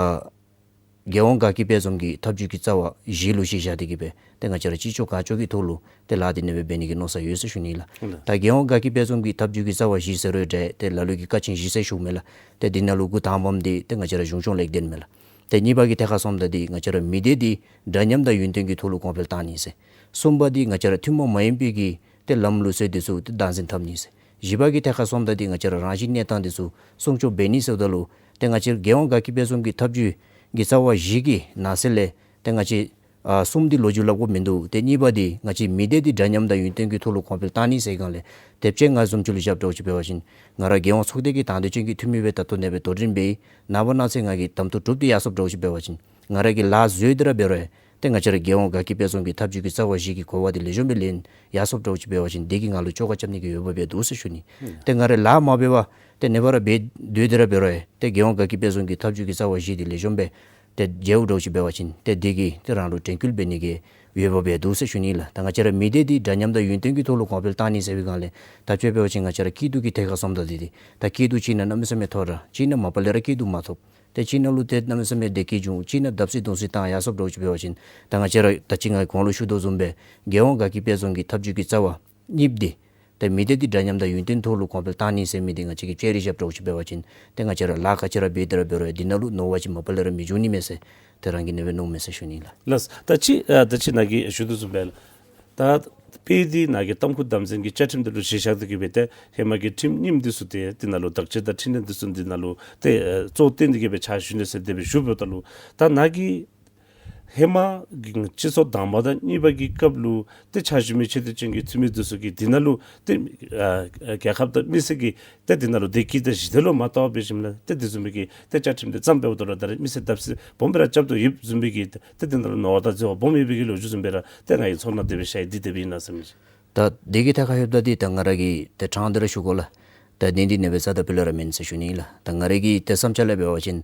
རྒྱལ་ཡོངས་དགའ་སྐྱིད་དཔལ་འཛོམས་ཀྱི་ཐབས་ཇུས་ཀྱི་རྩ་བ་བཞི་ལུ་གཞི་བཞག་སྟེ་གིས་སྦེ་ཏེ་ང་བཅས་ར་ཅི་ལྕོགས་གང་ལྕོགས་ཀྱི་ཐོག་ལུ་ཏེ་ལཱ་འདི་ཨ་ནེ་སྦེ་འབད་ནི་གི་མནོ་བསམ་ཡོད་ཟེར་ཞུ་ནི་ལགས། ལགས། ད་རྒྱལ་ཡོངས་དགའ་སྐྱིད་དཔལ་འཛོམས་ཀྱི་ཐབས་ཇུས་ཀྱི་རྩ་བ་བཞི་ཟེར་རུང་འདྲ་ཏེ་ལ་ལུ་གིས་ཀ་ཆེན་བཞི་ཟེར་ཞུཝ་མས་ལགས། ཏེ་འདི་ནང་ལུ་འགོ་དང་པམ་འདི་ཏེ་ང་བཅས་ར་གཞུང་སྐྱོང་ལེགས་ལྡན་མས་ལགས། ཏེ་གཉིས་པ་གི་ཐད་ཁར་སོངམ་ད་འདི་ང་བཅས་ར་མི་སྡེ་འདི་འདྲ་མཉམ་དང་ཡུན་བརྟན་གྱི་ཐོག་ལུ་གོང་འཕེལ་བཏང་ནི་ཟེར། གསུམ་པ་འདི་ང་བཅས་ར་ཐུན་མོང་མ་ཡིན་པའི་གི་ཏེ་ལམ་ལུགས་སྲོལ་འདི་ཚུ་ཏེ་བདག་འཛིན་འཐབ་ནི་ཟེར། བཞི་པ་གི་ཐད་ཁར་སོངམ་ད་འདི་ང་བཅས་ར་རང་བཞིན་གནས་སྟངས་འདི་ཚུ་སྲུང་སྐྱོབ་འབད་ནི་ཟེརཝ་ད་ལུ་ཏེ་ང་བཅས་རྒྱལ་ཡོངས་དགའ་སྐྱིད་དཔལ་འཛོམས་ཀྱི་ཐབས་ཇུས་ཀྱི་རྩ་བ་བཞི་གི་ནང་གསེས་ལས་ཏེ་ང་བཅས་ཨ་གསུམ་འདི་ལོ་རྒྱུས་སླབ་དགོཔ་མིན་འདུག། ཏེ་གཉིས་པ་འདི་ང་བཅས་མི་སྡེ་འདི་འདྲ་མཉམ་དང་ཡུན་བརྟན་གྱི་ཐོག་ལུ་གོང་འཕེལ་བཏང་ནི་ཟེར་སྒང་ལས་ཏེ་དཔྱེ་ང་བཟུམ་ཅིག་ལུ་བཞགཔ་འདྲཝ་ཅིག་འབད་བ་ཅིན་ང་ར་རྒྱལ་ཡོངས་ཚོགས་སྡེ་གི་དང་འདོད་ཅན་གྱི་འཐུས་མི་སྦེ་ད་ལྟོ་ཨ་ནེ་སྦེ་དོ་འགྲན་འབད་ཡི། ནངས་པ་གནངས་ཚེ་ང་གིས་གདམ་འཐུ་གྲུབ་སྟེ་ཡར་སོངམ་འདྲཝ་ཅིག་འབད་བ་ཅིན་ང་ར་གིས་ལཱ་བཟོ་སྟེ་ར་འབད་རུང་ཏེ་ང་བཅས་ར་རྒྱལ་ཡོངས་དགའ་སྐྱིད་དཔལ་འཛོམས་ཀྱི་ཐབས་ཇུས་ཀྱི་རྩ་བ་བཞི་གི་གོ་བ་འདི་ལེགས་ཤོམ་སྦེ་ལེན་ཡར་སོངམ་འདྲཝ་ཅིག་འབད་བ་ཅིན་འདི་གིས་ང་ལུ་བཅོ་ཁ་རྐྱབ་ནི་གི་འོས་འབབ་ཡང་འདུག་ཟེར་ཞུ་ནི། ཨུམ། ཏེ་ང་ར་ལཱ་མ་འབད་བར་ཏེ་ཨ་ནེ་སྦེ་ར་འབད་སྡོད་དེ་ར་འབད་རུང་ཡང་ཏེ་རྒྱལ་ཡོངས་དགའ་སྐྱིད་དཔལ་འཛོམས་ཀྱི་ཐབས་ཇུས་ཀྱི་རྩ་བ་བཞི་འདི་ལེགས་ཤོམ་སྦེ་ཏེ་མཇལཝ་འདྲཝ་ཅིག་འབད་བ་ཅིན་ཏེ་འདི་གིས་ཏེ་རང་ལུ་དྲན་སྐུལ་འབད་ནི་གི་འོས་འབབ་ཡང་འདུག་ཟེར་ཞུ་ནི་ལགས། ད་ང་བཅས་ར་མི་སྡེ་འདི་འདྲ་མཉམ་དང་ཡུན་བརྟན་གྱི་ཐོག་ལུ་གོང་འཕེལ་བཏང་ནི་ཟེར་བའི་སྒང་ལས་ད་དཔྱེ་འབད་བ་ཅིན་ང་བཅས་ར་སྐྱིད་སྡུག་གི་ཐད་ཁར་སོངམ་ད་འདི་འདི་ད་སྐྱིད་སྡུག་ཅིག་ནང་གནམ་མེད་ས་མེད་ཐོབ་ར་ཅིག་ནང་མ་པ་ལས་ར་སྐྱིད་སྡུག་མ་ཐོབ། ཏེ་ཅིག་ནང་ལུ་ཏེ་གནམ་མེད་ས་མེད་བདེ་སྐྱིད་བྱུང་། ཅིག་ནང་བརྡབ་གསིག་གདུང་གསིག་བཏང་ཡར་སོངམ་འདྲཝ་ཅིག་འབད་བ་ཅིན་ད་ང་བཅས་ར་ད་ཅི་ང་གོང་ལུ་ཞུ་དོ་བཟུམ་སྦེ་རྒྱལ་ཡོངས་དགའ་སྐྱིད་དཔལ་འཛོམས་ཀྱི་ཐབས་ཇུས་ཀྱི་རྩ་བ་གཉིས་པ་འདི་ཏེ་མི་སྡེ་འདི་འདྲ་མཉམ་དང་ཡུན་བརྟན་ཐོག་ལུ་གོང་འཕེལ་བཏང་ནི་ཟེར་མི་འདི་ང་བཅས་ཀྱིས་དཔྱད་རིག་རྐྱབ་འདྲཝ་ཅིག་འབད་བ་ཅིན་ཏེ་ང་བཅས་ར་ལཱ་ག་ཅི་ར་འབད་དེ་ར་འབད་རུང་ཡང་འདི་ནང་ལུ་ནོར་བ་ཅིག་མ་པ་ལས་ར་མི་འབྱུང་ནི་མས་ཟེར་ཏེ་རང་གིས་ཨ་ནེ་སྦེ་མནོཝ་མས་ཟེར་ཞུ་ནི་ལགས། ལགས། ད་ཅི་ཨ་ད་ཅི་ནཱ་གིས་ཞུ་དོ་བཟུམ་སྦེ་ད་དཔེ་འདི་ནཱ་གིས་ཏམ་ཁུ་དམ་འཛིན་གྱི་བཅའ་ཁྲིམས་འདི་ལུ་གཞི་བཞག་སྟེ་གིས་སྦེ་ཏེ་ཧེ་མ་གི་ཁྲིམས་རྙིངམ་འདི་ཚུ་ཏེ་འདི་ནང་ལུ་དག་བྱེད་དང་འཕྲི་སྣོན་འདི་ཚུ་འདི་ནང་ལུ་ཏེ་ཨ་གཙོ་བོ་བཏོན་ཏེ་གིས་སྦེ་ཕྱག་ཞུ་ནི་ཟེར་དེ་སྦེ་ཞུཝ་ད་ལུ་ད་ནཱ་གིས་ཧེ་མ་གི་སྤྱི་ཚོགས་དང་པ་དང་གཉིས་པ་གི་སྐབས་ལུ་ཏེ་ཕྱག་ཞུ་མི་ཆེ་བསྟོད་ཅན་གྱི་འཐུས་མི་འདི་ཚུ་གིས་འདི་ནང་ལུ་ཏེ་ཨ་ཨ་རྒྱལ་ཁབ་དང་མི་སེར་གྱི་ཏེ་འདི་ནང་ལུ་བདེ་སྐྱིད་དང་ཞི་བདེ་ལུ་མ་བལྟ་བར་འབད་ཞིནམ་ལས་ཏེ་འདི་བཟུམ་མའི་གི་ཏེ་བཅའ་ཁྲིམས་འདི་བརྩམས་འབདཝ་ད་ལུ་ད་རེས་མི་སེར་བརྡབ་གསིག་སྦོམ་སྦེ་ར་རྐྱབ་དོ་ཡོདཔ་བཟུམ་མའི་གི་ཏེ་འདི་ནང་ལུ་ནོར་བ་དང་འཛོལ་བ་སྦོམ་ཡོད་པའི་གི་ལོ་རྒྱུས་བཟུམ་སྦེ་ར་ཏེ་ང་གིས་ཚོར་སྣང་དེ་སྦེ་ཤར་ཡི། འདི་དེ་སྦེ་ཨིན་ན་ཟེར་མི་ཅིག། ད་འདི་གི་ཐད་ཁར་ལྷོདཔ་ད་འདི་ད་ང་ར་གིས་ཏེ་དྲང་སྟེ་ར་ཞུ་དགོ་ལགས། ད་ནི་འདི་ཨ་ནེ་སྦེ་རྩ་དང་སྤུ་ལས་ར་མེན་ཟེར་ཞུ་ནི་ལགས། ད་ང་ར་གི་ཏེ་བསམ་འཆར་ལས་འབད་བ་ཅིན་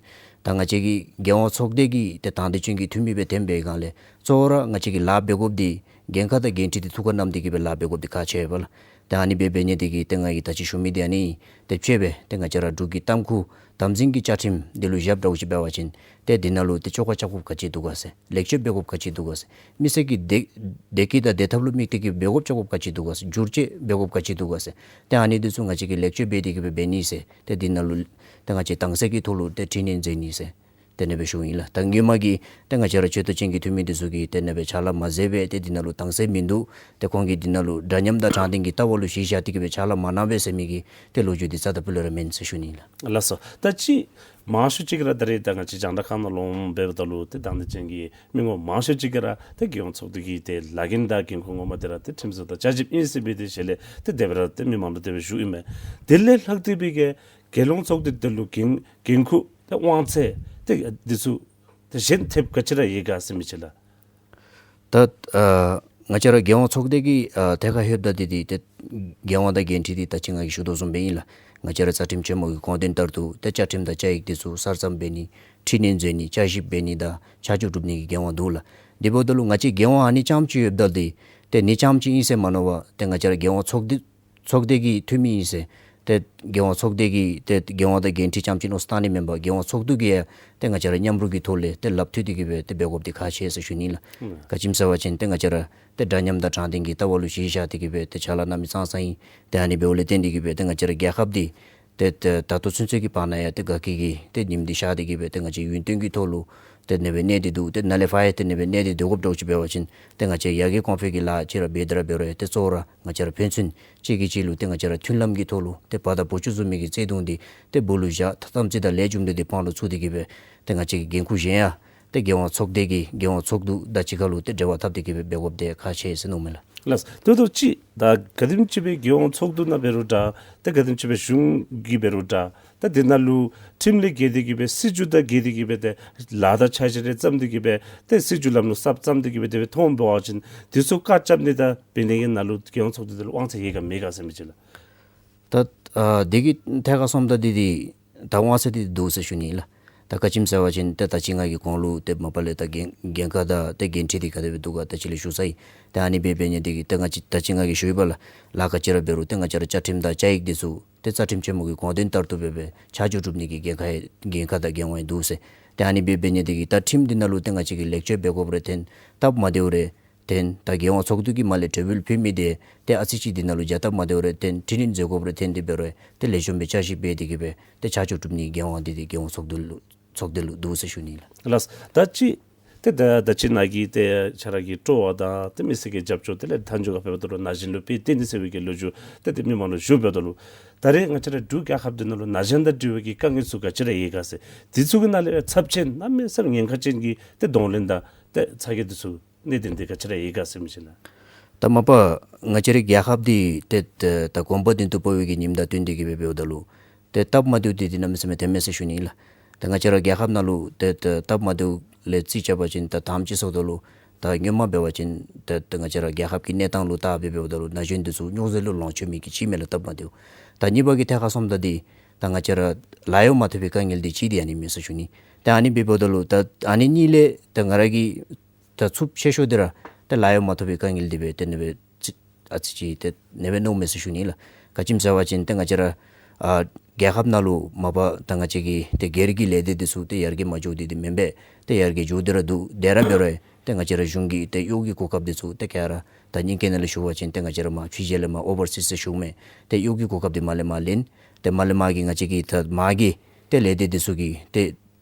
ད་ང་བཅས་ཀྱི་རྒྱལ་ཡོངས་ཚོགས་སྡེ་གི་ཏེ་དང་འདོད་ཅན་གྱི་འཐུས་མི་སྦེ་འཐོན་པའི་སྒང་ལས་གཙོ་བོ་ར་ང་བཅས་ཀྱིས་ལཱ་འབད་དགོཔ་འདི་འགན་ཁག་དང་འགན་འཁྲི་འདི་ཐུགས་ཁར་བསྣམས་ཏེ་གིས་སྦེ་ལཱ་འབད་དགོཔ་འདི་ཁག་ཆེ་བས་ལགས། ཏེ་ཨ་ནི་སྦེ་འབད་ནི་འདི་གིས་ཏེ་ང་གིས་ད་ཅི་ཞུ་མི་འདི་ཨ་ནི་ཏེ་དཔྱེ་སྦེ་ཏེ་ང་བཅས་ར་འབྲུག་གི་ཏམ་ཁུ་དམ་འཛིན་གྱི་བཅའ་ཁྲིམས་འདི་ལུ་བཞགཔ་འདྲཝ་ཅིག་འབད་བ་ཅིན་ཏེ་འདི་ནང་ལུ་ཏེ་བཅོ་ཁ་རྐྱབ་དགོཔ་ག་ཅི་འདུག་ག་ཟེར། ལེགས་བཅོས་འབད་དགོཔ་ག་ཅི་འདུག་ག་ཟེར། མི་སེར་གྱི་བདེ་བདེ་སྐྱིད་དང་བདེ་ཐབས་ལུ་དམིགས་ཏེ་གིས་འབད་དགོཔ་རྐྱབ་དགོཔ་ག་ཅི་འདུག་ག་ཟེར། བསྒྱུར་བཅོས་འབད་དགོཔ་ག་ཅི་འདུག་ག་ཟེར། ཏེ་ཨ་ནི་འདི་ཚུ་ང་བཅས་ཀྱིས་ལེགས་བཅོས་འབད་དེ་གིས་སྦེ་འབད་ནི་ཟེར། ཏེ་འདི་ནང་ལུ་ཏེ་ང་བཅས་དྭངས་གསལ་གྱི་ཐོག་ལུ་ཏེ་འཕྲི་སྣོན་མཛད་ནི་ཟེར་དེ་ཨ་ནེ་སྦེ་ཞུཝ་ཨིན་ལགས། ད་སྔོན་མ་གི་ཏེ་ང་བཅས་ར་ཆེ་བསྟོད་ཅན་གྱི་འཐུས་མི་འདི་ཚུ་གིས་དེ་ཨ་ནེ་སྦེ་ཕྱག་ལཱ་མ་མཛད་པས། ཏེ་འདི་ནང་ལུ་དྭངས་གསལ་མིན་འདུག། ཏེ་ཁོང་གིས་འདི་ནང་ལུ་འདྲ་མཉམ་དང་དྲང་བདེན་གྱི་ལྟ་བ་ལུ་གཞི་བཞག་སྟེ་གིས་སྦེ་ཕྱག་ལཱ་མ་གནང་པས་ཟེར་མི་གི་ཏེ་ལོ་རྒྱུས་འདི་རྩ་དང་སྤུ་ལས་ར་མེན་ཟེར་ཞུ་ནི་ལགས། ལགས་སོ། ད་ཅི་མང་ཤོས་ཅིག་ར་ད་རེས་ད་ང་བཅས་རྒྱང་བསྒྲགས་ཁང་ནང་ལུ་འབདཝ་ད་ལུ་ཏེ་དང་འདོད་ཅན་གྱི་མི་ངོམ་མང་ཤོས་ཅིག་གིས་ར་ཏེ་རྒྱལ་ཡོངས་ཚོགས་སྡེ་གི་ཏེ་ལཱ་འགན་དང་འགན་ཁུར་ངོ་མ་འདི་ར་ཏེ་ཁྲིམས་བཟོ་དང་བསྐྱར་ཞིབ་ཨིན་ཟེར་སྦེ་ཏེ་ཞལ་ལས་ཏེ་དེ་སྦེ་ར་ཏེ་མི་མང་ལུ་དེ་སྦེ་ཞུཝ་ཨིན་མས། དེ་ལས་ལྷག་སྟེ་སྦེ་གི་རྒྱལ་ཡོངས་ཚོགས་སྡེ་འདི་ལུ་འགན་འགན་ཁུར་ཏེ་དབང་ཚད་ཏེ་འདི་ཚུ་ཏེ་གཞན་ཐེབས་ག་ཅི་ར་ཡོད་ག་ཟེར་མི་ཅིག་ལགས། ད་ཨ་ ང་བཅས་ར་རྒྱལ་ཡོངས་ཚོགས་སྡེ་གི་ཨ་ཐད་ཁར་ལྷོདཔ་ད་འདི་འདི་ཏེ་འགན་དབང་དང་འགན་འཁྲི་འདི་ད་ཅི་ང་གིས་ཞུ་དོ་བཟུམ་སྦེ་ཨིན་ལགས། ང་བཅས་ར་རྩ་ཁྲིམས་ཆེན་མོ་གི་དགོངས་དོན་ལྟར་དུ་ཏེ་བཅའ་ཁྲིམས་དང་བཅའ་ཡིག་འདི་ཚུ་གསར་རྩོམ་འབད་ནི་འཕྲི་སྣོན་མཛད་ནི་བསྐྱར་ཞིབ་འབད་ནི་དང་ཆ་འཇོག་གྲུབ་ནི་གི་འགན་དབང་འདུག་ལགས། དེ་འབདཝ་ད་ལུ་ང་བཅས་འགན་དབང་ཨ་ནི་རྐྱངམ་ཅིག་ཡོདཔ་ད་འདི་ཏེ་ཨ་ནི་རྐྱངམ་ཅིག་ཨིན་ཟེར་མ་མནོ་བར་ཏེ་ང་བཅས་ར་རྒྱལ་ཡོངས་ཚོགས་སྡེ་ཚོགས་སྡེ་གི་འཐུས་མི་ཨིན་ཟེར་ཏེ་རྒྱལ་ཡོངས་ཚོགས་སྡེ་གི་ཏེ་འགན་དབང་དང་འགན་འཁྲི་རྐྱངམ་ཅིག་མནོ་བསམ་བཏང་ནི་མེན་པར་རྒྱལ་ཡོངས་ཚོགས་འདུ་གིས་ཡང་ཏེ་ང་བཅས་ར་མཉམ་རུབ་ཀྱི་ཐོག་ལས་ཏེ་ལགཔ་མཐུད་དེ་གི་སྦེ་ཏེ་འབད་དགོཔ་འདི་ཁག་ཆེ་ཟེར་ཞུ་ནི་ལགས། ཨུམ། ག་ཅི་སྨོ་ཟེར་བ་ཅིན་ཏེ་ང་བཅས་ར་ཏེ་འདྲ་མཉམ་དང་དྲང་བདེན་གྱི་ལྟ་བ་ལུ་གཞི་བཞག་སྟེ་གི་སྦེ་ཏེ་ཕྱག་ལཱ་གནང་མི་ཙང་ཙང་ཨིན། ཏེ་ཨ་ནི་འབདཝ་ལས་བརྟེན་ཏེ་གི་སྦེ་ཏེ་ང་བཅས་ར་རྒྱལ་ཁབ་འདི་ཏེ་ཏེ་ད་ལྟོ་ཚུན་ཚོད་ཀྱི་བར་ན་ཡང་ཏེ་དགའ་སྐྱིད་ཀྱི་ཏེ་ཉིམ་འདི་ཤར་ཏེ་གི་སྦེ་ཏེ་ང་བཅས་ཡུན་བརྟན་གྱི་ཐོག་ལུ་ཏེ་ཨ་ནི་སྦེ་གནས་ཏེ་འདུག། ཏེ་ནཱ་ལས་ཕར་ཡང་ཏེ་ཨ་ནི་སྦེ་གནས་ཏེ་སྡོད་དགོཔ་འདྲཝ་ཅིག་འབད་བ་ཅིན་ཏེ་ང་བཅས་ཡར་རྒྱས་གོང་འཕེལ་གྱི་ལཱ་ཅིག་ར་འབད་དེ་ར་འབད་རུང་ཡང་ཏེ་གཙོ་བོ་ར་ང་བཅས་ར་ཕན་ཚུན་གཅིག་གིས་གཅིག་ལུ་ཏེ་ང་བཅས་ར་མཐུན་ལམ་གྱི་ཐོག་ལུ་ཏེ་བ་དང་བུ་ཆུ་བཟུམ་མའི་གི་བརྩེ་གདུང་འདི་ཏེ་སྦུག་ལུ་བཞག། ཐ་དམ་ཚིག་དང་ལས་རྒྱུ་འབྲས་འདི་དཔང་ལུ་ཚུགས་ཏེ་གི་སྦེ་ཏེ་ང་བཅས་ཀྱི་འགན་ཁུར་གཞན་ཡང་ཏེ་རྒྱལ་ཡོངས་ཚོགས་སྡེ་གི་རྒྱལ་ཡོངས་ཚོགས་འདུ་དང་གཅིག་ཁར་ལུ་ཏེ་འབྲེལ་བ་འཐབ་སྟེ་གི་སྦེ་འབད་དགོཔ་འདི་ཁག་ཆེ་ཟེར་མནོཝ་མས་ལགས། ལགས། ད་ལྟོ་ཅིག་ད་ག་དེམ་ཅིག་སྦེ་རྒྱལ་ཡོངས་ཚོགས་འདུ་ནང་འབད་རུང་འདྲ་ཏེ་ག་དེམ་ཅིག་སྦེ་གཞུང་གིས་འབད་རུང་འདྲ་ད་འདི་ནང་ལུ་ཁྲིམས་ལས་འགལ་ཏེ་གི་སྦེ་སྲིད་བྱུས་དང་འགལ་ཏེ་གི་སྦེ་ཏེ་ལཱ་དང་འཆར་གཞི་རེ་བརྩམས་ཏེ་གི་སྦེ་ཏེ་སྲིད་བྱུས་ལམ་ལུགས་གསརཔ་བརྩམས་ཏེ་གི་སྦེ་དེ་སྦེ་མཐོང་འབད་བ་ཅིན་འདི་ཚུ་བཀག་རྐྱབ་ནི་དང་འབད་ནི་གི་ནང་ལུ་རྒྱལ་ཡོངས་ཚོགས་འདུ་འདི་ལུ་དབང་ཚད་ཡོད་ག་མེད་ག་ཟེར་མི་ཅིག་ལགས། ད་ཨ་འདི་གི་ཐད་ཁར་སོངམ་ད་འདི་འདི་ད་དབང་ཚད་འདི་འདུག་ཟེར་ཞུ་ནི་ལགས། ད་ག་ཅི་སྨོ་ཟེར་བ་ཅིན་ཏེ་ད་ཅི་ང་གིས་གོང་ལུ་ཏེ་མ་པ་ལས་ད་འགན་འགན་ཁག་དང་ཏེ་འགན་འཁྲི་འདི་ག་དེ་སྦེ་འདུག་ག་ད་ཅི་ལས་ཞུ་ཚར་ཡི། ཏེ་ཨ་ནི་སྦེ་འབད་ནི་འདི་གིས་ཏེ་ང་བཅས་ད་ཅི་ང་གིས་ཞུ་ཡི་པ་ལགས། ལཱ་ག་ཅི་ར་འབད་རུང་ཏེ་ང་བཅས་ར་བཅའ་ཁྲིམས་དང་བཅའ་ཡིག་འདི་ཚུ་ཏེ་རྩ་ཁྲིམས་ཆེན་མོ་གི་དགོངས་དོན་ལྟར་དུ་སྦེ་སྦེ་ཆ་འཇོག་གྲུབ་ནི་གི་འགན་ཁག་འགན་ཁག་དང་འགན་དབང་འདུག་ཟེར། ཏེ་ཨ་ནི་སྦེ་འབད་ནི་འདི་གིས་ད་ཁྲིམས་འདི་ནང་ལུ་ཏེ་ང་བཅས་ཀྱིས་ལེགས་བཅོས་འབད་དགོཔ་རེ་ཐོན་སྟབས་མ་བདེཝ་རེ་ཐོན། ད་རྒྱལ་ཡོངས་ཚོགས་འདུ་གིས་མར་ལས་གྲོས་འབུལ་ཕུལ་མི་འདི་ཏེ་ཨ་ཙི་ཅིག་འདི་ནང་ལུ་འཇའ་ཐག་མ་བདེཝ་རེ་ཐོན། འཕྲི་སྣོན་མཛད་དགོཔ་རེ་ཐོན་ཏེ་འབད་རུང་ཏེ་ལེགས་ཤོམ་སྦེ་བསྐྱར་ཞིབ་འབད་དེ་གི་སྦེ་ཏེ་ཆ་འཇོག་གྲུབ་ནི་འགན་དབང་འདི་ཏེ་རྒྱལ་ཡོངས་ཚོགས་འདུ་ལུ་ཚོགས་སྡེ་ལུ་འདུག་ཟེར་ཞུ་ནི་ལགས། ལགས། ད་ཅི་ཏེ་ད་ད་ཅི་ནཱ་གི་ཏེ་ཁྱོད་ར་གི་སྤྲོ་བ་དང་ཏེ་མི་སེར་གྱི་རྒྱབ་སྐྱོར་དེ་ལས་མཐའ་མཇུག་ཁར་འབདཝ་ད་ལུ་ན་གཞོན་ལུ་དཔེ་སྟོན་ནི་ཟེར་བའི་གི་ལོ་རྒྱུས་ཏེ་ཏེ་མི་མང་ལུ་ཞུ་འབདཝ་ད་ལུ་ད་རེས་ང་བཅས་ར་འབྲུག་རྒྱལ་ཁབ་འདི་ནང་ལུ་ན་གཞོན་དང་འབྲེལ་བའི་གི་དཀའ་ངལ་ཚུ་ག་ཅི་ར་ཡོད་ག་ཟེར་འདི་ཚུ་གི་ནང་ལས་ཚབས་ཆེན་གནམ་མེད་ས་མེད་ཉེན་ཁ་ཅན་གྱི་ཏེ་གདོང་ལེན་དང་ཏེ་ཚ་གྱང་འདི་ཚུ་གནད་དོན་འདི་ག་ཅི་ར་ཡོད་ག་ཟེར་མི་ཅིག་ལགས། ད་མ་པ་ང་བཅས་རའི་རྒྱལ་ཁབ་འདི་ཏེ་ད་ད་གོང་བུ་མདུན་དུ་སྤོ་བའི་གི་ཉིནམ་དང་བསྟུན་ཏེ་གི་སྦེ་འབདཝ་ད་ལུ་ཏེ་སྟབས་མ་བདེཝ་འདི་འདི་གནམ་མེད་ས་མེད་ཐོན་མས་ཟེར་ཞུ་ནི་ལགས། ད་ང་བཅས་ར་རྒྱལ་ཁབ་ནང་ལུ་ཏེ་ད་སྟབས་མ་བདེཝ་ལས་རྩིས་རྐྱབ་པ་ཅིན་ད་དང་པ་ཅིག་སོངམ་ད་ལུ་ད་སྔོན་མ་འབད་བ་ཅིན་ད་ད་ང་བཅས་ར་རྒྱལ་ཁབ་ཀྱི་གནས་སྟངས་ལུ་བལྟ་སྦེ་འབདཝ་ད་ལུ་ན་གཞོན་འདི་ཚུ་རྙོག་ཟེར་ལུ་ལོངས་སྤྱོད་མི་གི་ཅིག་མས་ལགས་སྟབས་མ་བདེཝ། ད་གཉིས་པ་གི་ཐད་ཁར་སོངམ་ད་འདི་ད་ང་བཅས་ར་ལཱ་གཡོག་མ་ཐོབ་པའི་དཀའ་ངལ་འདི་གཅིག་འདི་ཨ་ནི་མས་ཟེར་ཞུ་ནི། ད་ཨ་ནི་སྦེ་འབདཝ་ད་ལུ་ད་ཨ་ནི་གཉིས་ལས་ད་ང་ར་གི་ད་ཚབས་ཆེ་ཤོས་འདི་ར་ད་ལཱ་གཡོག་མ་ཐོབ་པའི་དཀའ་ངལ་འདི་སྦེ་ཏེ་ཨ་ནི་སྦེ་ཨ་ཙི་ཅིག་ཏེ་ཨ་ནི་སྦེ་མནོཝ་མས་ཟེར་ཞུ་ནི་ལགས། ག་ཅི་སྨོ་ཟེར་བ་ཅིན་ཏེ་ང་བཅས་ར་ཨ་རྒྱལ་ཁབ་ནང་ལུ་མ་པ་ད་ང་བཅས་ཀྱི་ཏེ་སྒེར་གྱི་ལས་སྡེ་འདི་ཚུ་ཏེ་ཡར་རྒྱས་མ་འགྱོ་སྟེ་འདི་མེན་པས། ཏེ་ཡར་རྒྱས་འགྱོ་སྟེ་ར་འདུག། དེ་ར་འབད་རུང་ཏེ་ང་བཅས་ར་གཞུང་གི་ཏེ་གཡོག་གི་གོ་སྐབས་འདི་ཚུ་ཏེ་ག་ར་ད་ཉིནམ་གཅིག་ནང་ལས་ཞུ་བ་ཅིན་ཏེ་ང་བཅས་ར་མར་ཕྱི་རྒྱལ་ལས་མར་ཨོ་བར་སིསི་ཟེར་ཞུཝ་མས། ཏེ་གཡོག་གི་གོ་སྐབས་འདི་མར་ལས་མར་ལེན། ཏེ་མར་ལས་མར་གྱི་ང་བཅས་ཀྱི་ད་མར་གྱི་ཏེ་ལས་སྡེ་འདི་ཚུ་གི་ཏེ་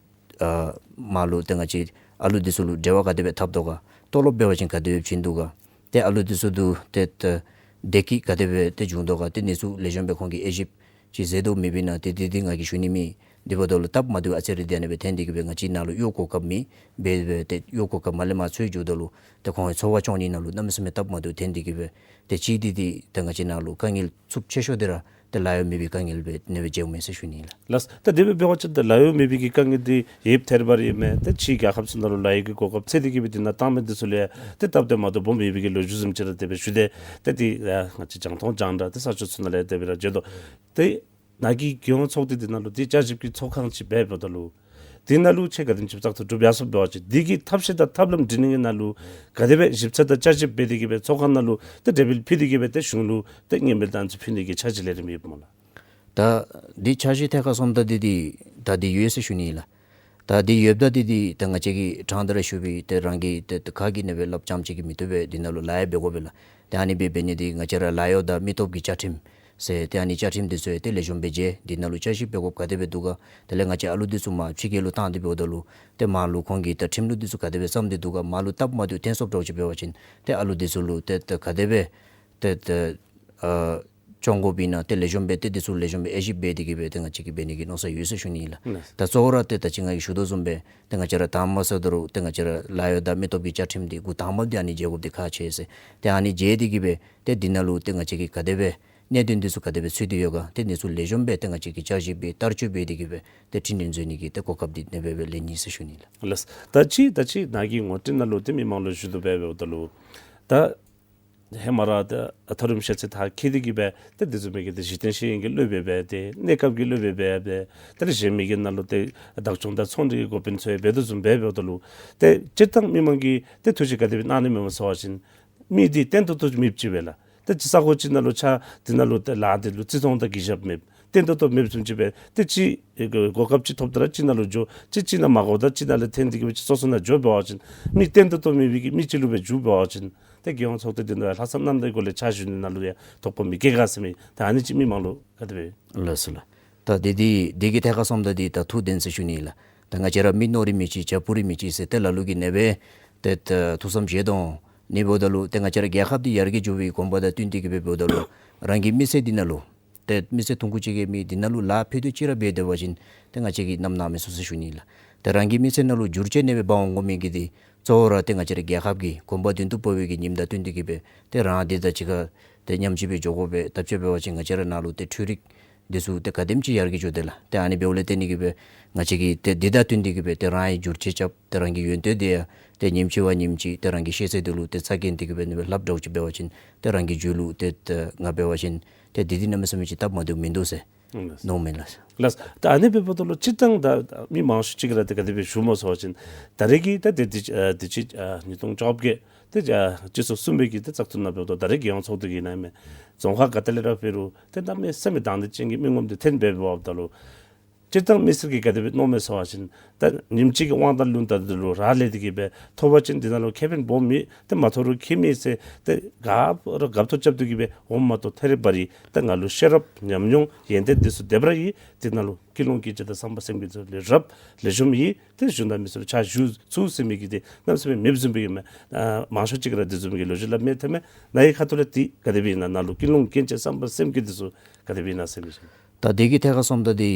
ཨ་མར་ལུ་ཏེ་ང་བཅས་ཨ་ལུ་འདི་ཚུ་ལུ་འབྲེལ་བ་ག་དེ་སྦེ་འཐབ་དོ་ག། ཏོ་ལོབ་འབད་བ་ཅིན་ག་དེ་སྦེ་བྱིན་དོ་ག། ཏེ་ཨ་ལུ་འདི་ཚུ་ལུ་ཏེ་ཏེ་བདེ་སྐྱིད་ག་དེ་སྦེ་ཏེ་འབྱུང་དོ་ག། ཏེ་འདི་ཚུ་ལེགས་ཤོམ་སྦེ་ཁོང་གིས་དབྱེ་ཞིབ་ཅིག་མཛད་དོ་མེད་པས་ན། ཏེ་འདི་འདི་ང་གིས་ཞུ་ནི་མེད། དེ་འབདཝ་ད་ལུ་སྟབས་མ་བདེཝ་ཨ་ཙི་རེ་འདི་ཨ་ནི་སྦེ་ཐོན་ཏེ་གི་སྦེ་ང་བཅས་ནང་ལུ་གཡོག་གོ་སྐབས་མེད་པས་སྦེ་ཏེ་གཡོག་གོ་སྐབས་མར་ལས་མར་འཚོལ་འགྱོཝ་ད་ལུ་ཏེ་ཁོང་གི་འཚོ་བ་སྐྱོང་ནི་ནང་ལུ་གནམ་མེད་ས་མེད་སྟབས་མ་བདེཝ་ཐོན་ཏེ་གི་སྦེ་ཏེ་གཅིག་འདི་འདི་ད་ང་བཅས་ནང་ལུ་དཀའ་ངལ་ཚབས་ཆེ་ཤོས་འདི་ར་ཏེ་ལཱ་གཡོག་མེད་པའི་དཀའ་ངལ་སྦེ་ཨ་ནི་སྦེ་མཇལཝ་མས་ཟེར་ཞུ་ནི་ལགས། ལགས། ད་དེ་སྦེ་འབད་བ་ཅིན་ད་ལཱ་གཡོག་མེད་པའི་གི་དཀའ་ངལ་འདི་ཡོདཔ་ཐལ་བ་ར་ཨིན་མས། ད་ཕྱིའི་རྒྱལ་ཁབ་ཚུ་ནང་ལུ་ལཱ་གཡོག་གི་གོ་སྐབས་འཚོལ་ཏེ་གི་སྦེ་འདི་ནང་བཏང་མི་འདི་ཚུ་ལུ་ཡང་ཏེ་སྟབས་བདེ་མ་བདེཝ་སྦོམ་ཡོད་པའི་གི་ལོ་རྒྱུས་བཟུམ་ཅིག་ར་དེ་སྦེ་ཞུ་སྟེ་ད་འདི་ང་བཅས་རྒྱང་མཐོང་རྒྱང་བསྒྲགས་ཏེ་ས་ཕྱོགས་ཚུ་ནང་ལས་དེ་སྦེ་ར་མཇལ་དོ། ཏེ་ནཱ་གི་རྒྱལ་ཡོངས་ཚོགས་སྡེ་འདི་ནང་ལུ་འདི་བསྐྱར་ཞིབ་ཀྱི་ཚོགས་ཁང་ཅིག་འབད་འབདཝ་ད་ལུ་འདི་ནང་ལུ་ཁྱོད་ག་དེམ་ཅིག་བཙག་འཐུ་གྲུབ་ཡར་སོང་འབད་བ་ཅིན་འདི་གི་ཐབས་ཤེས་དང་ཐབས་ལམ་སྒྲིག་ནི་གི་ནང་ལུ་ག་དེ་སྦེ་ཞིབ་འཚོལ་དང་བསྐྱར་ཞིབ་འབད་དེ་གི་སྦེ་ཚོགས་ཁང་ནང་ལུ་ཏེ་གྲོས་འབུལ་ཕུལ་ཏེ་གི་སྦེ་ཏེ་གཞུང་ལུ་ཏེ་སྙན་འབུལ་དང་ཨ་ནི་ཚུ་ཕུལ་ནི་གི་འཆར་གཞི་ལས་རིམ་ཡོདཔ་སྨོ་ལགས། ད་འདི་འཆར་གཞི་ཐད་ཁར་སོངམ་ད་འདི་འདི་ད་འདི་ཡོད་ཟེར་ཞུ་ནི་ལགས། ད་འདི་ཡོདཔ་ད་འདི་འདི་ད་ང་བཅས་ཀྱིས་དྲང་སྟེ་ར་ཞུ་བའི་ཏེ་རང་གིས་ཏེ་ཏེ་ཁ་གིས་ཨ་ནི་སྦེ་སླབ་རྐྱངམ་ཅིག་གིས་མི་བཏུབ་པས། འདི་ནང་ལུ་ལཱ་ཡང་འབད་དགོ་པས་ལགས། ཏེ་ཨ་ནི་སྦེ་འབད་ནི་འདི་ང་བཅས་ར་ལཱ་གཡོག་དང་མི་སྟོབས་ཀྱི་བཅའ་ཁྲིམས་ཟེར་ཏེ་ཨ་ནི་བཅའ་ཁྲིམས་འདི་ཚུ་ཡང་ཏེ་ལེགས་ཤོམ་སྦེ་མཇལ། འདི་ནང་ལུ་འཆར་གཞི་འབད་དགོཔ་ག་དེ་སྦེ་འདུག་ག། དེ་ལས་ང་བཅས་ཨ་ལུ་འདི་ཚུ་མར་ཕྱི་རྒྱལ་ལུ་བཏང་སྟེ་འབདཝ་ད་ལུ་ཏེ་མར་ལུ་ཁོང་གིས་ད་ཁྲིམས་ལུགས་འདི་ཚུ་ག་དེ་སྦེ་བརྩམས་ཏེ་འདུག་ག། མར་ལུ་སྟབས་མ་བདེཝ་ཐོན་སོངམ་འདྲཝ་ཅིག་འབད་བ་ཅིན་ཏེ་ཨ་ལུ་འདི་ཚུ་ལུ་ཏེ་ཏེ་ག་དེ་སྦེ་ཏེ་ཏེ་ཨ་སྐྱོང་དགོཔ་ཨིན་ན་ཏེ་ལེགས་ཤོམ་སྦེ་ཏེ་འདི་ཚུ་ལེགས་ཤོམ་སྦེ་དབྱེ་ཞིབ་འབད་དེ་གི་སྦེ་ཏེ་ང་བཅས་ཀྱིས་འབད་ནི་གི་མནོ་བསམ་ཡོད་ཟེར་ཞུ་ནི་ཨིན་ལགས། ད་གཙོ་བོ་ར་ཏེ་ད་ཅི་ང་གིས་ཞུ་དོ་བཟུམ་སྦེ་ཏེ་ང་བཅས་ར་དང་པ་ཟེར་དོ་རུང་ཏེ་ང་བཅས་ར་ལཱ་གཡོག་དང་མི་སྟོབས་ཀྱི་བཅའ་ཁྲིམས་འདི་འགོ་དང་པ་འདི་ཨ་ནི་མཇལ་དགོཔ་འདི་ཁག་ཆེ་ཟེར། ཏེ་ཨ་ནི་མཇལ་ཏེ་གི་སྦེ་ཏེ་འདི་ནང་ལུ་ཏེ་ང་བཅས་ཀྱིས་ག་དེ་སྦེ་གནད་དོན་འདི་ཚུ་ག་དེ་སྦེ་ཚུད་དེ་ཡོད་ག། ཏེ་འདི་ཚུ་ལེགས་ཤོམ་སྦེ་ཏེ་ང་བཅས་ཀྱིས་བསྐྱར་ཞིབ་འབད་བསྟར་སྤྱོད་འབད་དེ་གི་སྦེ་ཏེ་འཕྲི་སྣོན་མཛད་ནི་གི་ཏེ་གོ་སྐབས་འདི་ཨ་ནི་སྦེ་སྦེ་ལེན་ནི་ཟེར་ཞུ་ནི་ལགས། ལགས། ད་ཅི་ད་ཅི་ནཱ་གི་ངོ་སྤྲོད་ནང་ལུ་ཏེ་མི་མང་ལུ་ཞུ་དོ་སྦེ་འབདཝ་ད་ལུ་ད་ ཧེ་མ་ར་ཏེ་མཐོ་རིམ་ཤེས་ཚད་མཐར་འཁྱོལ་ཏེ་གི་སྦེ་ཏེ་དེ་བཟུམ་མའི་གི་ཏེ་གཞི་རྟེན་ཤེས་ཡོན་གྱི་སློབ་དཔོན་སྦེ་ཏེ་གནས་སྐབས་ཀྱི་སློབ་དཔོན་སྦེ་ཏེ་ཏེ་རེ་གཞན་མི་གི་ནང་ལུ་ཏེ་བདག་སྐྱོང་དང་ཚོང་འབྲེལ་གྱི་འགོ་དཔོན་ཚུ་ཡང་འབད་དོ་བཟུམ་སྦེ་འབདཝ་ད་ལུ་ཏེ་སྤྱིར་བཏང་མི་མང་གིས་ཏེ་ཐུགས་རྗེ་ག་དེ་སྦེ་གནང་ནི་མས་ཟེར་བ་ཅིན་མི་འདི་བརྟན་ཏོག་ཏོ་མེདཔ་ཅིག་སྦེ་ལགས། ཏེ་ཅིག་ས་གོ་ཅིག་ནང་ལུ་ཆ་འདི་ནང་ལུ་ཏེ་ལཱ་འདི་ལུ་བརྩི་མཐོང་དང་གུས་ཞབས་མེད། བརྟན་ཏོག་ཏོ་མེདཔ་བཟུམ་ཅིག་སྦེ་ཏེ་ཅིག་གོ་སྐབས་ཅིག་ཐོབ་ད་ར་ཅིག་ནང་ལུ་འགྱོ། ཅིག་ཅིག་ནང་མ་གོ་ད་ཅིག་ནང་ལས་འཐོན་ཏེ་གི་སྦེ་ཅིག་སོ་སོ་ནང་འགྱོ་འབད་བ་ཅིན་མི་བརྟན་ཏོག་ཏོ་མེད་པའི་གི་མི་ཅིག་ལུ་སྦེ་འགྱུར་འབད་བ་ཅིན་ཏེ་རྒྱལ་ཡོངས་ཚོགས་སྡེ་འདི་ནང་ལྷག་བསམ་རྣམ་དག་སྒོ་ལས་ཕྱག་ཞུ་ནི་ནང་ལུ་ཡང་དོགས་པ་མི་སྐྱེ་ག་ཟེར་མི་ད་ཨ་ནི་ཅིག་མི་མང་ལུ་ག་དེ་སྦེ། ལགས་སོ་ལགས། ད་འདི་འདི་འདི་གི་ཐད་ཁར་སོངམ་ད་འདི་ད་ཐུགས་བདེན་ཟེར་ཞུ་ནི་ལགས། ད་ང་བཅས་ར་མི་ནོར་རིན་མི་གཅིག་བྱ་སྤུ་རིན་མི་གཅིག་ཟེར་ཏེ་ལ་ལུ་གིས་ཨ་ནེ་སྦེ་ཏེ་ད་ཐུགས་བསམ་བཞེས་དོ་ནི་འབདཝ་ད་ལུ་ཏེ་ང་བཅས་ར་རྒྱལ་ཁབ་འདི་ཡར་རྒྱས་འགྱོ་བའི་གོམ་པ་དང་བསྟུན་ཏེ་གི་སྦེ་འབདཝ་ད་ལུ་རང་གི་མི་ཚེ་འདི་ནང་ལུ་ཏེ་མི་ཚེ་ཐུང་ཀུ་ཅིག་གི་མི་འདི་ནང་ལུ་ལཱ་ཕུད་རྡོག་ཅིག་ར་འབད་སྡོད་པ་ཅིན་ཏེ་ང་བཅས་ཀྱིས་གནམ་གནང་མི་ཚུགས་ཟེར་ཞུ་ནི་ལགས། ཏེ་རང་གི་མི་ཚེ་ནང་ལུ་འགྱུར་བཅོས་ཨ་ནེ་སྦེ་འབག་འོང་དགོ་མི་གི་འདི་གཙོ་བོ་ར་ཏེ་ང་བཅས་ར་རྒྱལ་ཁབ་ཀྱི་གོམ་པ་མདུན་དུ་སྤོ་བའི་གི་ཉིནམ་དང་བསྟུན་ཏེ་གི་སྦེ་ཏེ་རང་འདི་དང་གཅིག་ཁར་ཏེ་མཉམ་གཅིག་སྦེ་འགྱོ་དགོ་པས། ད་ཅི་འབད་བ་ཅིན་ང་བཅས་ར་ནང་ལུ་ཏེ་འཕྲུལ་རིག་འདི་ཚུ་ཏེ་ག་དེམ་ཅིག་ཡར་རྒྱས་འགྱོ་དེས་ལགས། ཏེ་ཨ་ནི་འབདཝ་ལས་བརྟེན་ཏེ་གི་སྦེ་ང་བཅས་ཀྱིས་ཏེ་འདི་དང་བསྟུན་ཏེ་གི་སྦེ་ཏེ་རང་ཡང་འགྱུར་བཅོས་རྐྱབ། ཏེ་རང་གི་ཡོན་ཏན་འདི་ཡང་ཏེ་ཉིནམ་ཅིག་བ་ཉིནམ་ཅིག་ཏེ་རང་གི་ཤེས་ཚད་འདི་ལུ་ཏེ་རྩ་འགེངས་ཏེ་གི་སྦེ་ཨ་ནི་སྦེ་ལྷབ་འདྲཝ་ཅིག་འབད་བ་ཅིན་ཏེ་རང་གི་རྒྱུད་ལུ་ཏེ་ཏེ་ང་འབད་བ་ཅིན་ཏེ་འདི་འདི་གནམ་མེད་ས་མེད་ཅིག་སྟབས་མ་བདེཝ་མིན་འདུག་ཟེར་མནོཝ་མས་ལགས། ལགས། ད་ཨ་ནི་འབདཝ་ད་ལུ་སྤྱིར་བཏང་ད་མི་མང་ཤོས་ཅིག་གིས་ར་ཏེ་ག་དེ་སྦེ་ཞུཝ་སྨོ་ཟེར་བ་ཅིན་ད་རེས་ཀྱི་ད་ཏེ་འདི་ཨ་འདི་ཅིག་ཨ་ཉིས་སྟོང་བཅོ་བརྒྱད་ཏེ་ཨ་སྤྱི་ཚོགས་གསུམ་པའི་གི་ཏེ་བཙག་འཐུ་ནང་འབདཝ་ད་ད་རེས་རྒྱལ་ཡོངས་ཚོགས་སྡེ་གི་ནང་མས་རྫོང་ཁག་ག་ཏེ་ལས་ར་འབད་རུང་ཏེ་གནམ་མེད་ས་མེད་དང་འདོད་ཅན་གྱི་མི་ངོམ་འདི་ཐོན་འབད་འབདཝ་ད་ལུ་སྤྱིར་བཏང་མི་སེར་གྱིས་ག་དེ་སྦེ་མནོཝ་མས་ཟེར་བ་ཅིན་ད་ཉིནམ་གཅིག་གི་དབང་ཐང་ལུ་ད་འདི་ལུ་རག་ལས་ཏེ་གི་སྦེ་ཐོབ་པ་ཅིན་འདི་ནང་ལུ་ཁེ་ཕན་སྦོམ་ཨིན། ཏེ་མ་ཐོབ་རུང་ཁྱད་མེད་ཟེར་ཏེ་དགའ་ར་དགའ་ཏོག་རྐྱབ་སྟེ་གི་སྦེ་འོངམ་མ་གཏོགས་ཐད་རི་བ་རི་ད་ང་ལུ་ཤེས་རབ་ཉམས་མྱོང་ཡོན་ཏན་འདི་ཚུ་དེ་སྦེ་ར་ཨིན། འདི་ནང་ལུ་ཀུན་སློང་སྐྱེན་ཆ་དང་བསམ་པ་སེམས་བསྐྱེད་ཚུ་ལས་རབ་ལེགས་ཤོམ་ཨིན། ཏེ་གཞུང་དང་མི་སེར་ལུ་ཕྱག་ཞུ་ཚུགས་ཟེར་མི་གི་འདི་གནམ་མེད་ས་མེད་མེདཔ་བཟུམ་སྦེ་ཨིན་མས། ཨ་མང་ཤོས་ཅིག་གིས་ར་འདི་བཟུམ་གྱི་ལོ་རྒྱུས་སླབ་མས། ཐ་མ་ནཱ་གི་ཁ་ཐུག་ལས་འདི་ག་དེ་སྦེ་ཨིན་ན། ནཱ་ལུ་ཀུན་སློང་སྐྱེན་ཆ་བསམ་པ་སེམས་བསྐྱེད་འདི་ཚུ་ག་དེ་སྦེ་ཨིན་ན་ཟེར་མི་ཅིག། ད་འདི་གི་ཐད་ཁར་སོངམ་ད་འདི་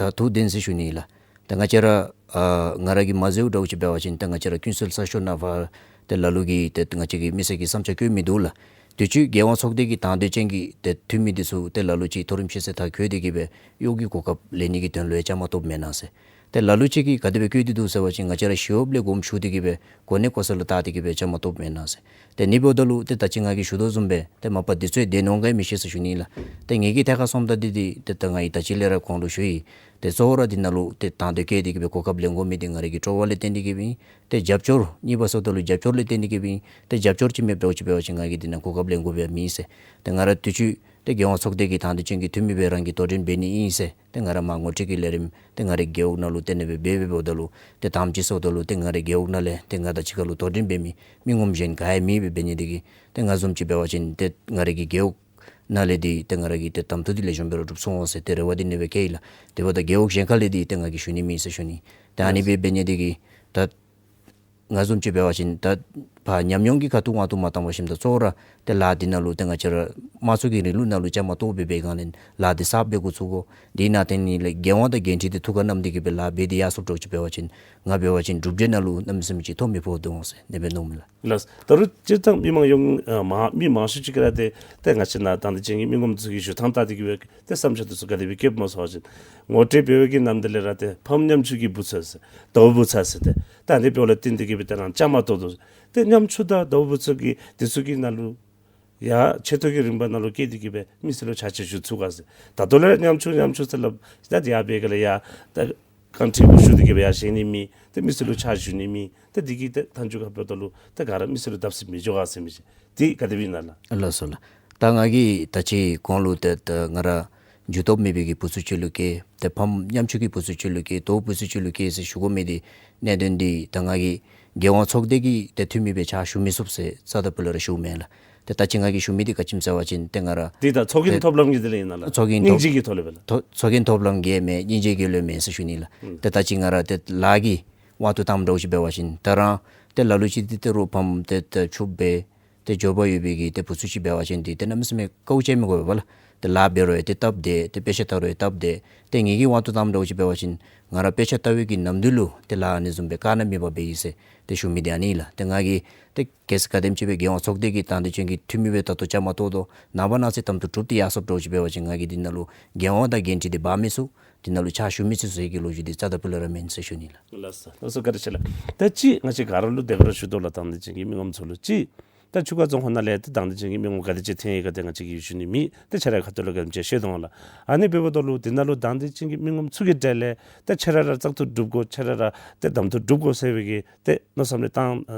ད་ཐུགས་བདེན་ཟེར་ཞུ་ནི་ལགས། ད་ང་བཅས་ར་ཨ་ང་ར་གིས་མ་གཟིགསཔ་འདྲཝ་ཅིག་འབད་བ་ཅིན་ད་ང་བཅས་ར་ཀུན་གསལ་གསར་ཤོག་ནང་ཕར་ཏེ་ལ་ལུ་གིས་ཏེ་ང་བཅས་ཀྱི་མི་སེར་གྱི་བསམ་འཆར་བཀོད་མི་འདུག་ལགས། དུས་ཅི་རྒྱལ་ཡོངས་ཚོགས་སྡེ་གི་དང་འདོད་ཅན་གྱི་ཏེ་འཐུས་མི་འདི་ཚུ་ཏེ་ལ་ལུ་ཅིག་མཐོ་རིམ་ཤེས་ཚད་མཐར་འཁྱོལ་ཏེ་གི་སྦེ་གཡོག་གི་གོ་སྐབས་ལེན་ནི་གི་དོན་ལུ་ཡང་བཅའ་མར་གཏོགསཔ་མེན་ན་ཟེར། ཏེ་ལ་ལུ་ཅིག་གིས་ག་དེ་སྦེ་བཀོད་དེ་འདུག་ཟེར་བ་ཅིན་ང་བཅས་ར་ཞི་གཡོགཔ་ལས་དགོངསམ་ཞུ་སྟེ་གི་སྦེ་གོ་གནས་གོ་ས་ལུ་བལྟ་སྟེ་གི་སྦེ་བཅའ་མར་གཏོགསཔ་མེན་ན་ཟེར། ཏེ་ཨ་ནི་འབདཝ་ད་ལུ་ཏེ་ད་ཅི་ང་གིས་ཞུ་དོ་བཟུམ་སྦེ་ཏེ་མ་པ་འདི་ཚུ་ཡང་བདེན་འོང་ག་མི་ཤེས་ཟེར་ཞུ་ནི་ལགས། ཏེ་ངེ་གི་ཐད་ཁར་སོངམ་ད་འདི་འདི་ཏེ་ད་ང་གིས་ད་ཅི་ལས་ར་གོང་ལུ་ཞུ་ཡི། ཏེ་གཙོ་བོ་ར་འདི་ནང་ལུ་ཏེ་དང་འདོད་བསྐྱེད་དེ་གི་སྦེ་གོ་སྐབས་ལེན་དགོ་མི་འདི་ང་རའི་གི་སྤྲོ་བ་ལས་བརྟེན་ཏེ་གི་སྦེ་ཨིན། ཏེ་རྒྱབ་སྐྱོར་གཉིས་པ་སོངམ་ད་ལུ་རྒྱབ་སྐྱོར་ལས་བརྟེན་ཏེ་གི་སྦེ་ཨིན། ཏེ་རྒྱབ་སྐྱོར་ཅིག་མེདཔ་འདྲཝ་ཅིག་འབད་བ་ཅིན་ང་གིས་འདི་ནང་གོ་སྐབས་ལེན་དགོ་པའི་མེད་ཟེར། ཏེ་ང་ར་དུས་ཅི་ཏེ་རྒྱལ་ཡོངས་ཚོགས་སྡེ་གི་དང་འདོད་ཅན་གྱི་འཐུས་མི་སྦེ་རང་གིས་དོ་འགྲན་འབད་ནི་ཨིན་ཟེར་ཏེ་ང་ར་མར་ངོ་སྤྲོད་ཀྱི་ལས་རིམ་ཏེ་ང་རའི་རྒེད་འོག་ནང་ལུ་ཏེ་ཨ་ནེ་སྦེ་འབད་འབདཝ་ད་ལུ་ཏེ་དང་པ་ཅིག་སོངམ་ད་ལུ་ཏེ་ང་རའི་རྒེད་འོག་ནང་ལས་ཏེ་ང་དང་གཅིག་ཁར་ལུ་དོ་འགྲན་འབད་མི་མི་ངོམ་གཞན་ག་ཡང་མེད་པས། འབད་ནི་འདི་གིས་ཏེ་ང་བཟུམ་ཅིག་འབད་བ་ཅིན་ཏེ་ང་རའི་གི་རྒེད་འོག་ནང་ལས་འདི་ཏེ་ང་ར་གི་ཏེ་གདམ་འཐུ་འདི་ལེགས་ཤོམ་སྦེ་ར་གྲུབ་སོང་ཟེར་ཏེ་རེ་བ་འདི་ཨ་ནེ་སྦེ་བསྐྱེད་ཡི་ལགས། དེ་འབདཝ་ད་རྒེད་འོག་གཞན་ཁ་ལས་འདི་ཏེ་ང་གིས་ཞུ་ནི་མེད་ཟེར་ཞུ་ནི། ཏེ་ཨ་ནི་སྦེ་འབད་ནི་འདི་གིས་ད་ང་བཟུམ་ཅིག་འབད་བ་ཅིན་ད་ཕར་ཉམས་མྱོང་གི་ཁ་ཐུག་དབང་དུ་མ་བཏང་བར་ཞིནམ་ད་གཙོ་བོ་ར་ཏེ་ལཱ་འདི་ནང་ལུ་ཏེ་ང་བཅས་ར་དམངས་གཙོ་གི་རིང་ལུགས་ནང་ལུ་བཅའ་མར་གཏོགས་སྦེ་འབད་སྒང་ལས་ལཱ་འདི་གསརཔ་སྦེ་འགོ་བཙུགས་དགོ། དེ་ནང་ཏེ་ཨ་ནི་ལས་འགན་དབང་དང་འགན་འཁྲི་འདི་ཐུགས་ཁར་བསྣམས་ཏེ་གི་སྦེ་ལཱ་འབད་དེ་ཡར་སོངམ་འདྲཝ་ཅིག་འབད་བ་ཅིན་ང་འབད་བ་ཅིན་གྲུབ་འབྲས་ནང་ལུ་གནམ་མེད་ས་མེད་ཅིག་ཐོབ་མི་ཕོག་དོ་འོང་ཟེར་ཨ་ནེ་སྦེ་མནོཝ་མས་ལགས། ལགས། ད་རུང་སྤྱིར་བཏང་མི་མང་ཡོངས་ཨ་མ་མི་མང་ཤོས་ཅིག་གིས་ར་ཏེ་ཏེ་ང་བཅས་ནཱ་དང་འདོད་ཅན་གྱི་མི་ངོམ་ཚུ་གི་ཞུ་ཐངས་བལྟ་སྟེ་གི་སྦེ་ཏེ་བསམ་འཆར་འདི་ཚུ་ག་དེ་སྦེ་བསྐྱེདཔ་སྨོ་ཟེར་བ་ཅིན་ངོ་སྤྲོད་འབད་བའི་གི་ནམ་དུས་ལས་ར་ཏེ་ཕམ་ཉམ་ཆུང་གི་བུ་ཚ་ཟེར་ཟླཝ་བུ་ཚ་ཟེར་ཏེ་ད་ཨ་ནི་འབདཝ་ལས་བརྟེན་ཏེ་གི་སྦེ་ཏེ་རང་བཅའ་མར་གཏོགས་དོ། ཏེ་ཉམ་ཆུང་དང་ཟླཝ་བུ་ཚ་གི་འདི་ཚུ་གི་ནང་ལུ་ཡང་ཆེ་མཐོ་གི་རིམ་པ་ནང་ལུ་བསྐྱེད་དེ་གི་སྦེ་མི་སེར་ལུ་ཕྱག་ཕྱིད་ཞུ་ཚུགས་ག་ཟེར། ད་ལྟོ་ལས་ཉམ་ཆུང་ཉམ་ཆུང་ཟེར་སླབ་ད་ཡར་འབད་ག་ལས་ཡར་ད་རྐང་ཁྲི་དགུ་ཞུ་སྟེ་གི་སྦེ་ཡར་བཞེངས་ནི་མེད། ཏེ་མི་སེར་ལུ་ཕྱག་ཞུ་ནི་མེད། ཏེ་འདི་གིས་ཏེ་མཐའ་མཇུག་ཁར་འབདཝ་ད་ལུ་ཏེ་ག་ར་མི་སེར་ལུ་བརྡབ་གསིག་མི་འགྱོ་ག་ཟེར་མི་ཅིག་འདི་ག་དེ་སྦེ་ཨིན་ན་ལགས། ལགས་སོ་ལགས། ད་ང་གིས་ད་ཅི་གོང་ལུ་ཏེ་ད་ང་ར་རྒྱུ་སྟོབས་མེད་པའི་གི་བུ་ཚ་ཅིག་ལུ་སྐྱེས། ཏེ་ཕམ་ཉམ་ཆུང་གི་བུ་ཚ་ཅིག་ལུ་སྐྱེས། ཟླཝ་བུ་ཚ་ཅིག་ལུ་སྐྱེས་ཟེར་ཞུ་དགོ་མི་འདི་གནད་དོན་འདི་ད་ང་གིས་རྒྱལ་ཡོངས་ཚོགས་སྡེ་གི་ཏེ་འཐུས་མི་སྦེ་ཕྱག་ཞུ་མི་ཚུགས་ཟེར་རྩ་དང་ཕུ་ལས་ར་ཞུཝ་མེན་ལགས། ཏེ་ད་ཅི་ང་གིས་ཞུ་མི་འདི་ག་ཅི་སྨོ་ཟེར་བ་ཅིན་ཏེ་ང་ར་འདི་ད་ཚོགས་རྒྱན་ཏེ་ཐོབ་ལམ་གྱི་དེ་ལས་ཨིན་ན་ལགས། ཚོགས་རྒྱན་སྙིང་ཐོབ་རྗེ་གི་ཐོག་ལས་སྦེ་ལགས། ཐོ་ཚོགས་རྒྱན་ཐོབ་ལམ་གྱི་མེན་སྙིང་རྗེ་གི་ལུ་མེན་ཟེར་ཞུ་ནི་ལགས། ཨུམ། ཏེ་ད་ཅི་ང་ར་ཏེ་ལཱ་གི་དབང་དུ་བཏངམ་འདྲཝ་ཅིག་འབད་བ་ཅིན་ད་རང་ཏེ་ལ་ལུ་ཅིག་འདི་ཏེ་རོགས་ཕམ་ཏེ་ཏེ་ཕྱུགཔོ་སྦེ་ཏེ་འབྱོར་པ་ཡོད་པའི་གི་ཏེ་བུ་ཚ་ཅིག་འབད་བ་ཅིན་འདི་ཏེ་གནམ་མེད་ས་མེད་དཀའཝ་སྤྱད་མི་དགོ་པས་ལགས། ཏེ་ལཱ་འབད་རུང་ཡང་ཏེ་སྟབས་བདེ། ཏེ་དཔེ་ཆ་ལྟ་རུང་ཡང་སྟབས་བདེ། ཏེ་ངེ་གི་དབང་དུ་བཏངམ་འདྲཝ་ཅིག་འབད་བ་ཅིན་ང་ར་དཔེ་ཆ་ལྟ་བའི་གི་ནམ་དུས་ལུ་ཏེ་ལཱ་ཨ་ནི་བཟུམ་སྦེ་དཀའ་ངལ་མེད་པར་འབད་ཡི་ཟེར་ཏེ་ཞུ་མི་འདི་ཨ་ནི་ལགས། ཏེ་ང་གིས་ཏེ་གལ་སྲིད་ག་དེམ་ཅིག་སྦེ་རྒྱལ་ཡོངས་ཚོགས་སྡེ་གི་དང་འདོད་ཅན་གྱི་འཐུས་མི་སྦེ་ད་ལྟོ་བཅའ་མར་གཏོགས་དོ། ནངས་པ་གནངས་ཚེ་དམ་དུ་གྲུབ་སྟེ་ཡར་སོངམ་འདྲཝ་ཅིག་འབད་བ་ཅིན་ང་གིས་འདི་ནང་ལུ་འགན་དབང་དང་འགན་འཁྲི་འདི་འབག་མི་ཚུགས། འདི་ནང་ལུ་ཕྱག་ཞུ་མི་ཚུགས་ཟེར་གྱི་ལོ་རྒྱུས་འདི་རྩ་དང་ཕུ་ལས་ར་མེན་ཟེར་ཞུ་ནི་ལགས། ལགས་སོ། ལགས་སོ། བཀའ་དྲིན་ཆེ་ལགས། ད་ཅི་ང་བཅས་ག་ར་ལུ་དེ་སྦེ་ར་ཞུ་དོ་ལགས། དང་འདོད་ཅན་གྱི་མི་ངོམ་ཚུ་ལུ་ཅིག་ ད་ཆུ་ཁ་རྫོང་ཁག་ནང་ལས་ད་དང་འདོད་ཅན་གྱི་མི་ངོམ་ག་དེ་ཅིག་ཐོན་ཡི་ག་དེ་ང་བཅས་ཀྱིས་ཞུ་ནི་མེད། ད་ཁྱེད་རའི་ཁ་ཐུག་ལུ་ག་དེམ་ཅིག་ཤེས་དོ་ལགས། ཨ་ནི་འབདཝ་ད་ལུ་དེ་ནང་ལུ་དང་འདོད་ཅན་གྱི་མི་ངོམ་ཚུ་གི་གྲས་ལས་ད་ཁྱེད་ར་ར་བཙག་འཐུ་གྲུབ་དགོ། ཁྱེད་ར་ར་ད་གདམ་འཐུ་གྲུབ་དགོ་ཟེར་བའི་གི་ད་མནོ་བསམ་རེ་བཏང་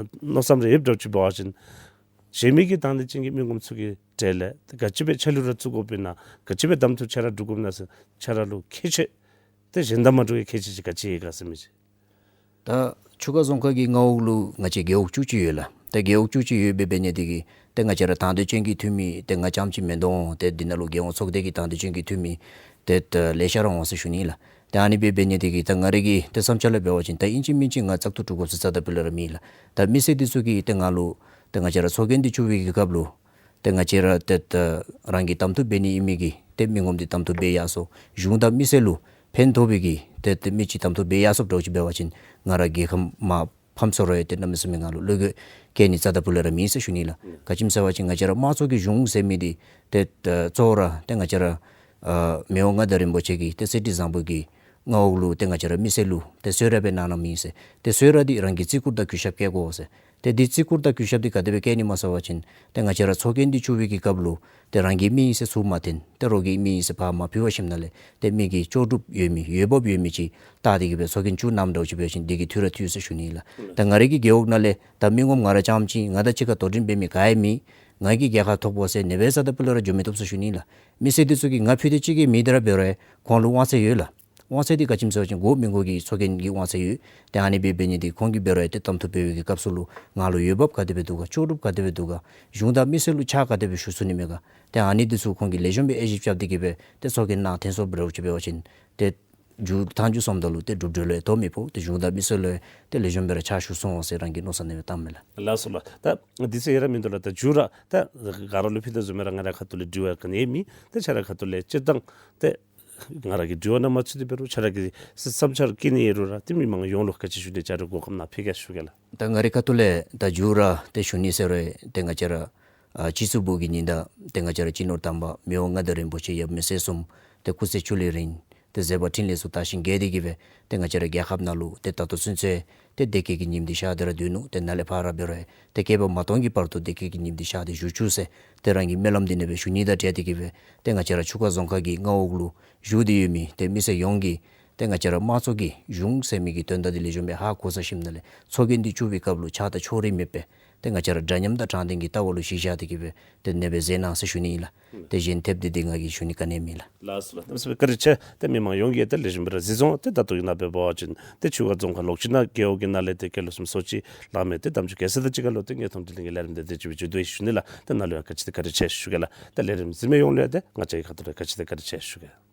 མནོ་བསམ་རེ་ཡོདཔ་འདྲཝ་ཅིག་འབད་བ་ཅིན་གཞན་མི་གི་དང་འདོད་ཅན་གྱི་མི་ངོམ་ཚུ་གི་གྲས་ལས་ད་ག་ཅི་སྦེ་ཆ་ལུ་ར་བཙུགས་དགོཔ་ཨིན་ན་ག་ཅི་སྦེ་གདམ་འཐུ་ཁྱེད་ར་གྲུབ་དགོཔ་ཨིན་ན་ཟེར་ཁྱེད་ར་ལུ་ཁྱད་ཆོས་ད་གཞན་དང་མ་འདྲཝ་གི་ཁྱད་ཆོས་ཅིག་ག་ཅི་ཡོད་ག་ཟེར་མི་ཅིག། ད་ཆུ་ཁ་རྫོང་ཁག་གི་མངའ་འོག་ལུ་ང་བཅས་རྒེད་འོག་བཅུ་གཅིག་ཡོད་ལགས། ད་རྒེད་འོག་བཅུ་གཅིག་ཡོད་པའི་འབད་ནི་དེ་གིས་ད་ང་བཅས་ར་དང་འདོད་ཅན་གྱི་འཐུས་མི་ད་ང་རྐྱངམ་ཅིག་མེན་དོ། ད་འདི་ནང་ལུ་རྒྱལ་ཡོངས་ཚོགས་སྡེ་གི་དང་འདོད་ཅན་གྱི་འཐུས་མི་ད་ད་ལེ་ཤ་ར་འོང་ཟེར་ཞུ་ནི་ལགས། ད་ཨ་ནི་འབད་འབད་ནི་དེ་གིས་ད་ང་རའི་གི་ད་བསམ་འཆར་ལུ་འབད་བ་ཅིན་ད་ཨིན་ཅི་མིན་ཅི་ང་བཙག་འཐུ་གྲུབ་དགོ་ཟེར་རྩ་དང་སྤུ་ལས་ར་མེད་ལགས། ད་མི་སེར་འདི་ཚུ་གིས་ད་ང་ལུ་ད་ང་བཅས་ར་ཚོགས་རྒྱན་འདི་བཙུགས་པའི་གི་སྐབས་ལུ་ཏེ་ང་བཅས་ར་ཏེ་ཏེ་རང་གི་གདམ་འཐུ་འབད་ནི་ཨིན་མི་གི་ཏེ་མི་ངོམ་འདི་གདམ་འཐུ་འབད་ཡར་སོང་གཞུང་དང་མི་སེར་ལུ་ཕན་ཐོགས་པའི་གི་ཏེ་ཏེ་མི་ཅིག་གདམ་འཐུ་འབད་ཡར་སོངམ་འདྲཝ་ཅིག་འབད་བ་ཅིན་ང་ར་རྒྱལ་ཁམས་མར་ཕམ་སོང་རུང་ཡང་ཏེ་གནམ་མེད་ས་མེད་ང་ལུ་བློ་འགྱོད་བསྐྱེད་ནི་རྩ་དང་སྤུ་ལས་ར་མེད་ཟེར་ཞུ་ནི་ལགས། ག་ཅི་སྨོ་ཟེར་བ་ཅིན་ང་བཅས་ར་དམངས་གཙོ་གི་གཞུང་ཟེར་མི་འདི་ཏེ་ཏེ་གཙོ་བོ་ར་ཏེ་ང་བཅས་ར་ཨ་མི་དབང་མངའ་བདག་རིན་པོ་ཆེ་གིས་ཏེ་གསེར་ཁྲི་བཟང་པོ་གི་མངའ་འོག་ལུ་ཏེ་ང་བཅས་ར་མི་སེར་ལུ་ཏེ་གསོལ་རས་སྦེ་གནང་གནངམ་ཨིན་ཟེར། ཏེ་གསོལ་རས་འདི་རང་གི་བརྩི་བཀུར་དང་གུས་ཞབས་བསྐྱེད་དགོ་ཟེར། ཏེ་འདི་བརྩི་བཀུར་དང་གུས་ཞབས་འདི་ག་དེ་སྦེ་བསྐྱེད་ནི་སྨོ་ཟེར་བ་ཅིན་ཏེ་ང་བཅས་ར་ཚོགས་རྒྱན་འདི་བཙུགས་པའི་གི་སྐབས་ལུ་ཏེ་རང་གི་མི་ཨིན་ཟེར་ཚུར་མ་འཐེན། ཏེ་རོགས་ཀྱི་མི་ཨིན་ཟེར་ཕར་མ་ཕུལ་བར་ཞིནམ་ལས་ཏེ་མི་གི་ལྕོགས་གྲུབ་ཡོད་མི་འོས་འབབ་ཡོད་མི་ཅིག་བལྟ་སྟེ་གི་སྦེ་ཚོགས་རྒྱན་བཙུགས་གནངམ་འདྲཝ་ཅིག་འབད་བ་ཅིན་འདི་གིས་འཐུས་ར་འཐུས་ཟེར་ཞུ་ནི་ལགས། ད་ང་རའི་གི་རྒེད་འོག་ནང་ལས་ད་མི་ངོམ་ང་ར་རྐྱངམ་ཅིག་ང་དང་གཅིག་ཁར་དོ་འགྲན་འབད་མི་ག་ཡང་མེད། ང་གིས་རྒྱལ་ཁ་ཐོབ་དགོ་ཟེར་ནེ་སྦེ་རྩ་དང་སྤུ་ལས་ར་འགྱོ་མི་བཏུབ་ཟེར་ཞུ་ནི་ལགས། མི་སེར་འདི་ཚུ་གིས་ང་ཕུད་དེ་གཅིག་གིས་མེད་དེ་ར་འབད་རུང་ཁོང་ལུ་དབང་ཚད་ཡོད་ལགས། དབང་ཚད་འདི་ག་ཅི་སྨོ་ཟེར་བ་ཅིན་དགོ་མི་དགོ་གི་ཚོགས་རྒྱན་གྱི་དབང་ཚད་ཡོད། ཏེ་ཨ་ནི་འབད་འབད་ནི་འདི་ཁོང་གིས་འབད་རུང་ཡང་ཏེ་གདམ་འཐུ་འབད་བའི་གི་སྐབས་སུ་ལུ་ང་ལུ་འོས་འབབ་ག་དེ་སྦེ་འདུག་ག་ལྕོགས་གྲུབ་ག་དེ་སྦེ་འདུག་ག་གཞུང་དང་མི་སེར་ལུ་ཕྱག་ག་དེ་སྦེ་ཞུ་ཚུགས་ནི་མས་ག། ཏེ་ཨ་ནི་འདི་ཚུ་ཁོང་གིས་ལེགས་ཤོམ་སྦེ་དབྱེ་ཞིབ་རྐྱབ་སྟེ་གི་སྦེ་ཏེ་ཚོགས་རྒྱན་ནང་འཐོན་སོངམ་འདྲཝ་ཅིག་འབད་བ་ཅིན་ཏེ་མཇུག་མཐའ་མཇུག་སོངམ་ད་ལུ་ཏེ་གྲུབ་འབྲས་ལུ་ཡང་དོ་མི་ཕོག། ཏེ་གཞུང་དང་མི་སེར་ལུ་ཡང་ཏེ་ལེགས་ཤོམ་སྦེ་ར་ཕྱག་ཞུ་ཚུགས་འོང་ཟེར་རང་གི་མནོ་བསམ་ཨ་ནེ་སྦེ་བཏངམ་མས་ལགས། ལགས་སོ་ལགས། ད་འདི་ཚུ་ཡང་ར་མིན་འདུག་ལགས། ད་མཇུག་ར་ད་ག་ར་ལུ་ཕུལ་དོ་བཟུམ་སྦེ་ར་ང་རའི་ཁ་ཐུག་ལས་དྲི་བ་ག་ནི་ཡང་མེད། ད་ཁྱེད་རའི་ཁ་ཐུག་ལས་སྤྱིར་བཏང་ཏེ་ང་ར་གི་དྲི་བ་ནང་མ་ཚུད་དེ་འབད་རུང་ཁྱེད་ར་གིས་བསམ་འཆར་བཀོད་ནི་ཡོད་རུང་ར་ཏེ་མི་མང་ཡོངས་ལུ་ག་ཅི་ཞུ་ནི་བཅའ་སྒྲིག་གོ་སྐབས་ནང་ཕུལ་གེ་ཞུ་གེ་ལགས། ད་ང་རའི་ཁ་ཐུག་ལས་ད་མཇུག་ར་ཏེ་ཞུ་ནི་ཟེར་རུང་ཏེ་ང་བཅས་ར་ཨ་སྤྱི་ཚོགས་བོད་ཀྱི་ཉི་ཟླ་ཏེ་ང་བཅས་ར་སྤྱི་ནོར་དམ་པ་མི་དབང་མངའ་བདག་རིན་པོ་ཆེ་ཡབ་མེས་སྲས་གསུམ་ཏེ་སྐུ་ཚེ་ཁྱུང་ལས་རིང་ཏེ་མཛད་པ་འཕྲིན་ལས་ཚུ་དར་ཞིང་རྒྱས་ཏེ་གི་སྦེ་ཏེ་ང་བཅས་ར་རྒྱལ་ཁབ་ནང་ལུ་ཏེ་ད་ལྟོ་ཚུན་ཚོད་ཏེ་བདེ་སྐྱིད་ཀྱི་ཉིམ་འདི་ཤར་ཏེ་ར་སྡོད་ནུག། ཏེ་ནཱ་ལས་ཕར་ར་འབད་རུང་ཏེ་བསྐལ་པ་མ་སྟོང་གི་བར་དུ་བདེ་སྐྱིད་ཀྱི་ཉིམ་འདི་ཤར་ཏེ་བཞུགས་བཅུག་ཟེར་ཏེ་རང་གི་སྨོན་ལམ་འདི་ཨ་ནེ་སྦེ་ཞུ་ནི་དང་འབྲེལ་ཏེ་གི་སྦེ་ཏེ་ང་བཅས་ར་ཆུ་ཁ་རྫོང་ཁག་གི་མངའ་འོག་ལུ་བཞུགས་ཏེ་ཡོད་མི་ཏེ་མི་སེར་ཡོངས་ཀྱིས་ཏེ་ང་བཅས་ར་དམངས་གཙོ་གི་གཞུང་ཟེར་མི་གི་དོན་དག་འདི་ལེགས་ཤོམ་སྦེ་ཧ་གོ་ཚར་ཞིནམ་ལས་ཚོགས་རྒྱན་འདི་བཙུགས་པའི་སྐབས་ལུ་ཆགས་སྡང་ཕྱོགས་རིས་མེད་པར་ཏེ་ང་བཅས་ར་འདྲ་མཉམ་དང་དྲང་བདེན་གྱི་ལྟ་བ་ལུ་གཞི་བཞག་སྟེ་གི་སྦེ་ཏེ་ཨ་ནེ་སྦེ་མཛད་གནང་ཟེར་ཞུ་ནི་ཨིན་ལགས། ཏེ་གཞན་ཐེབས་འདི་འདི་ང་གིས་ཞུ་ནི་ག་ནི་ཡང་མེད་ལགས། ལགས་སོ་ལགས། གནམ་མེད་ས་མེད་བཀའ་དྲིན་ཆེ། ཏེ་མི་མང་ཡོངས་ཀྱིས་ཏེ་ལེགས་ཤོམ་སྦེ་ར་གཟིགས་སོང་། ཏེ་ད་ལྟོ་གི་ནང་འབད་བ་ཅིན་ཏེ་ཆུ་ཁ་རྫོང་ཁག་ལོག་ཅི་ན་རྒེད་འོག་གི་ནང་ལས་ཏེ་སྐལ་ལོ་གསུམ་སོ་གཅིག་ལང་མི་ཏེ་དམ་ཆོས་རྒྱལ་མཚན་དང་གཅིག་ཁར་ལུ་ཏེ་ངེས་ཐུང་དྲི་ལན་གྱི་ལས་རིམ་འདི་དེ་ཅིག་སྦེ་མཇུག་བསྡུ་ཡི་ཞུ་ནི་ལགས། ཏེ་ནཱ་ལུ་ཡང་ག་ཅི་ཏེ་བཀའ་དྲིན་ཆེ་ཞུ་གེ་ལགས། ཏེ་ལས་རིམ་གཟིགས་མི་ཡོངས་ལུ་ཡང་ཏེ་ང་བཅས་ཀྱི་ཁ་ཐུག་ལས་ག་ཅི་ཏེ་བཀའ་དྲིན་ཆེ་ཞུ་གེ།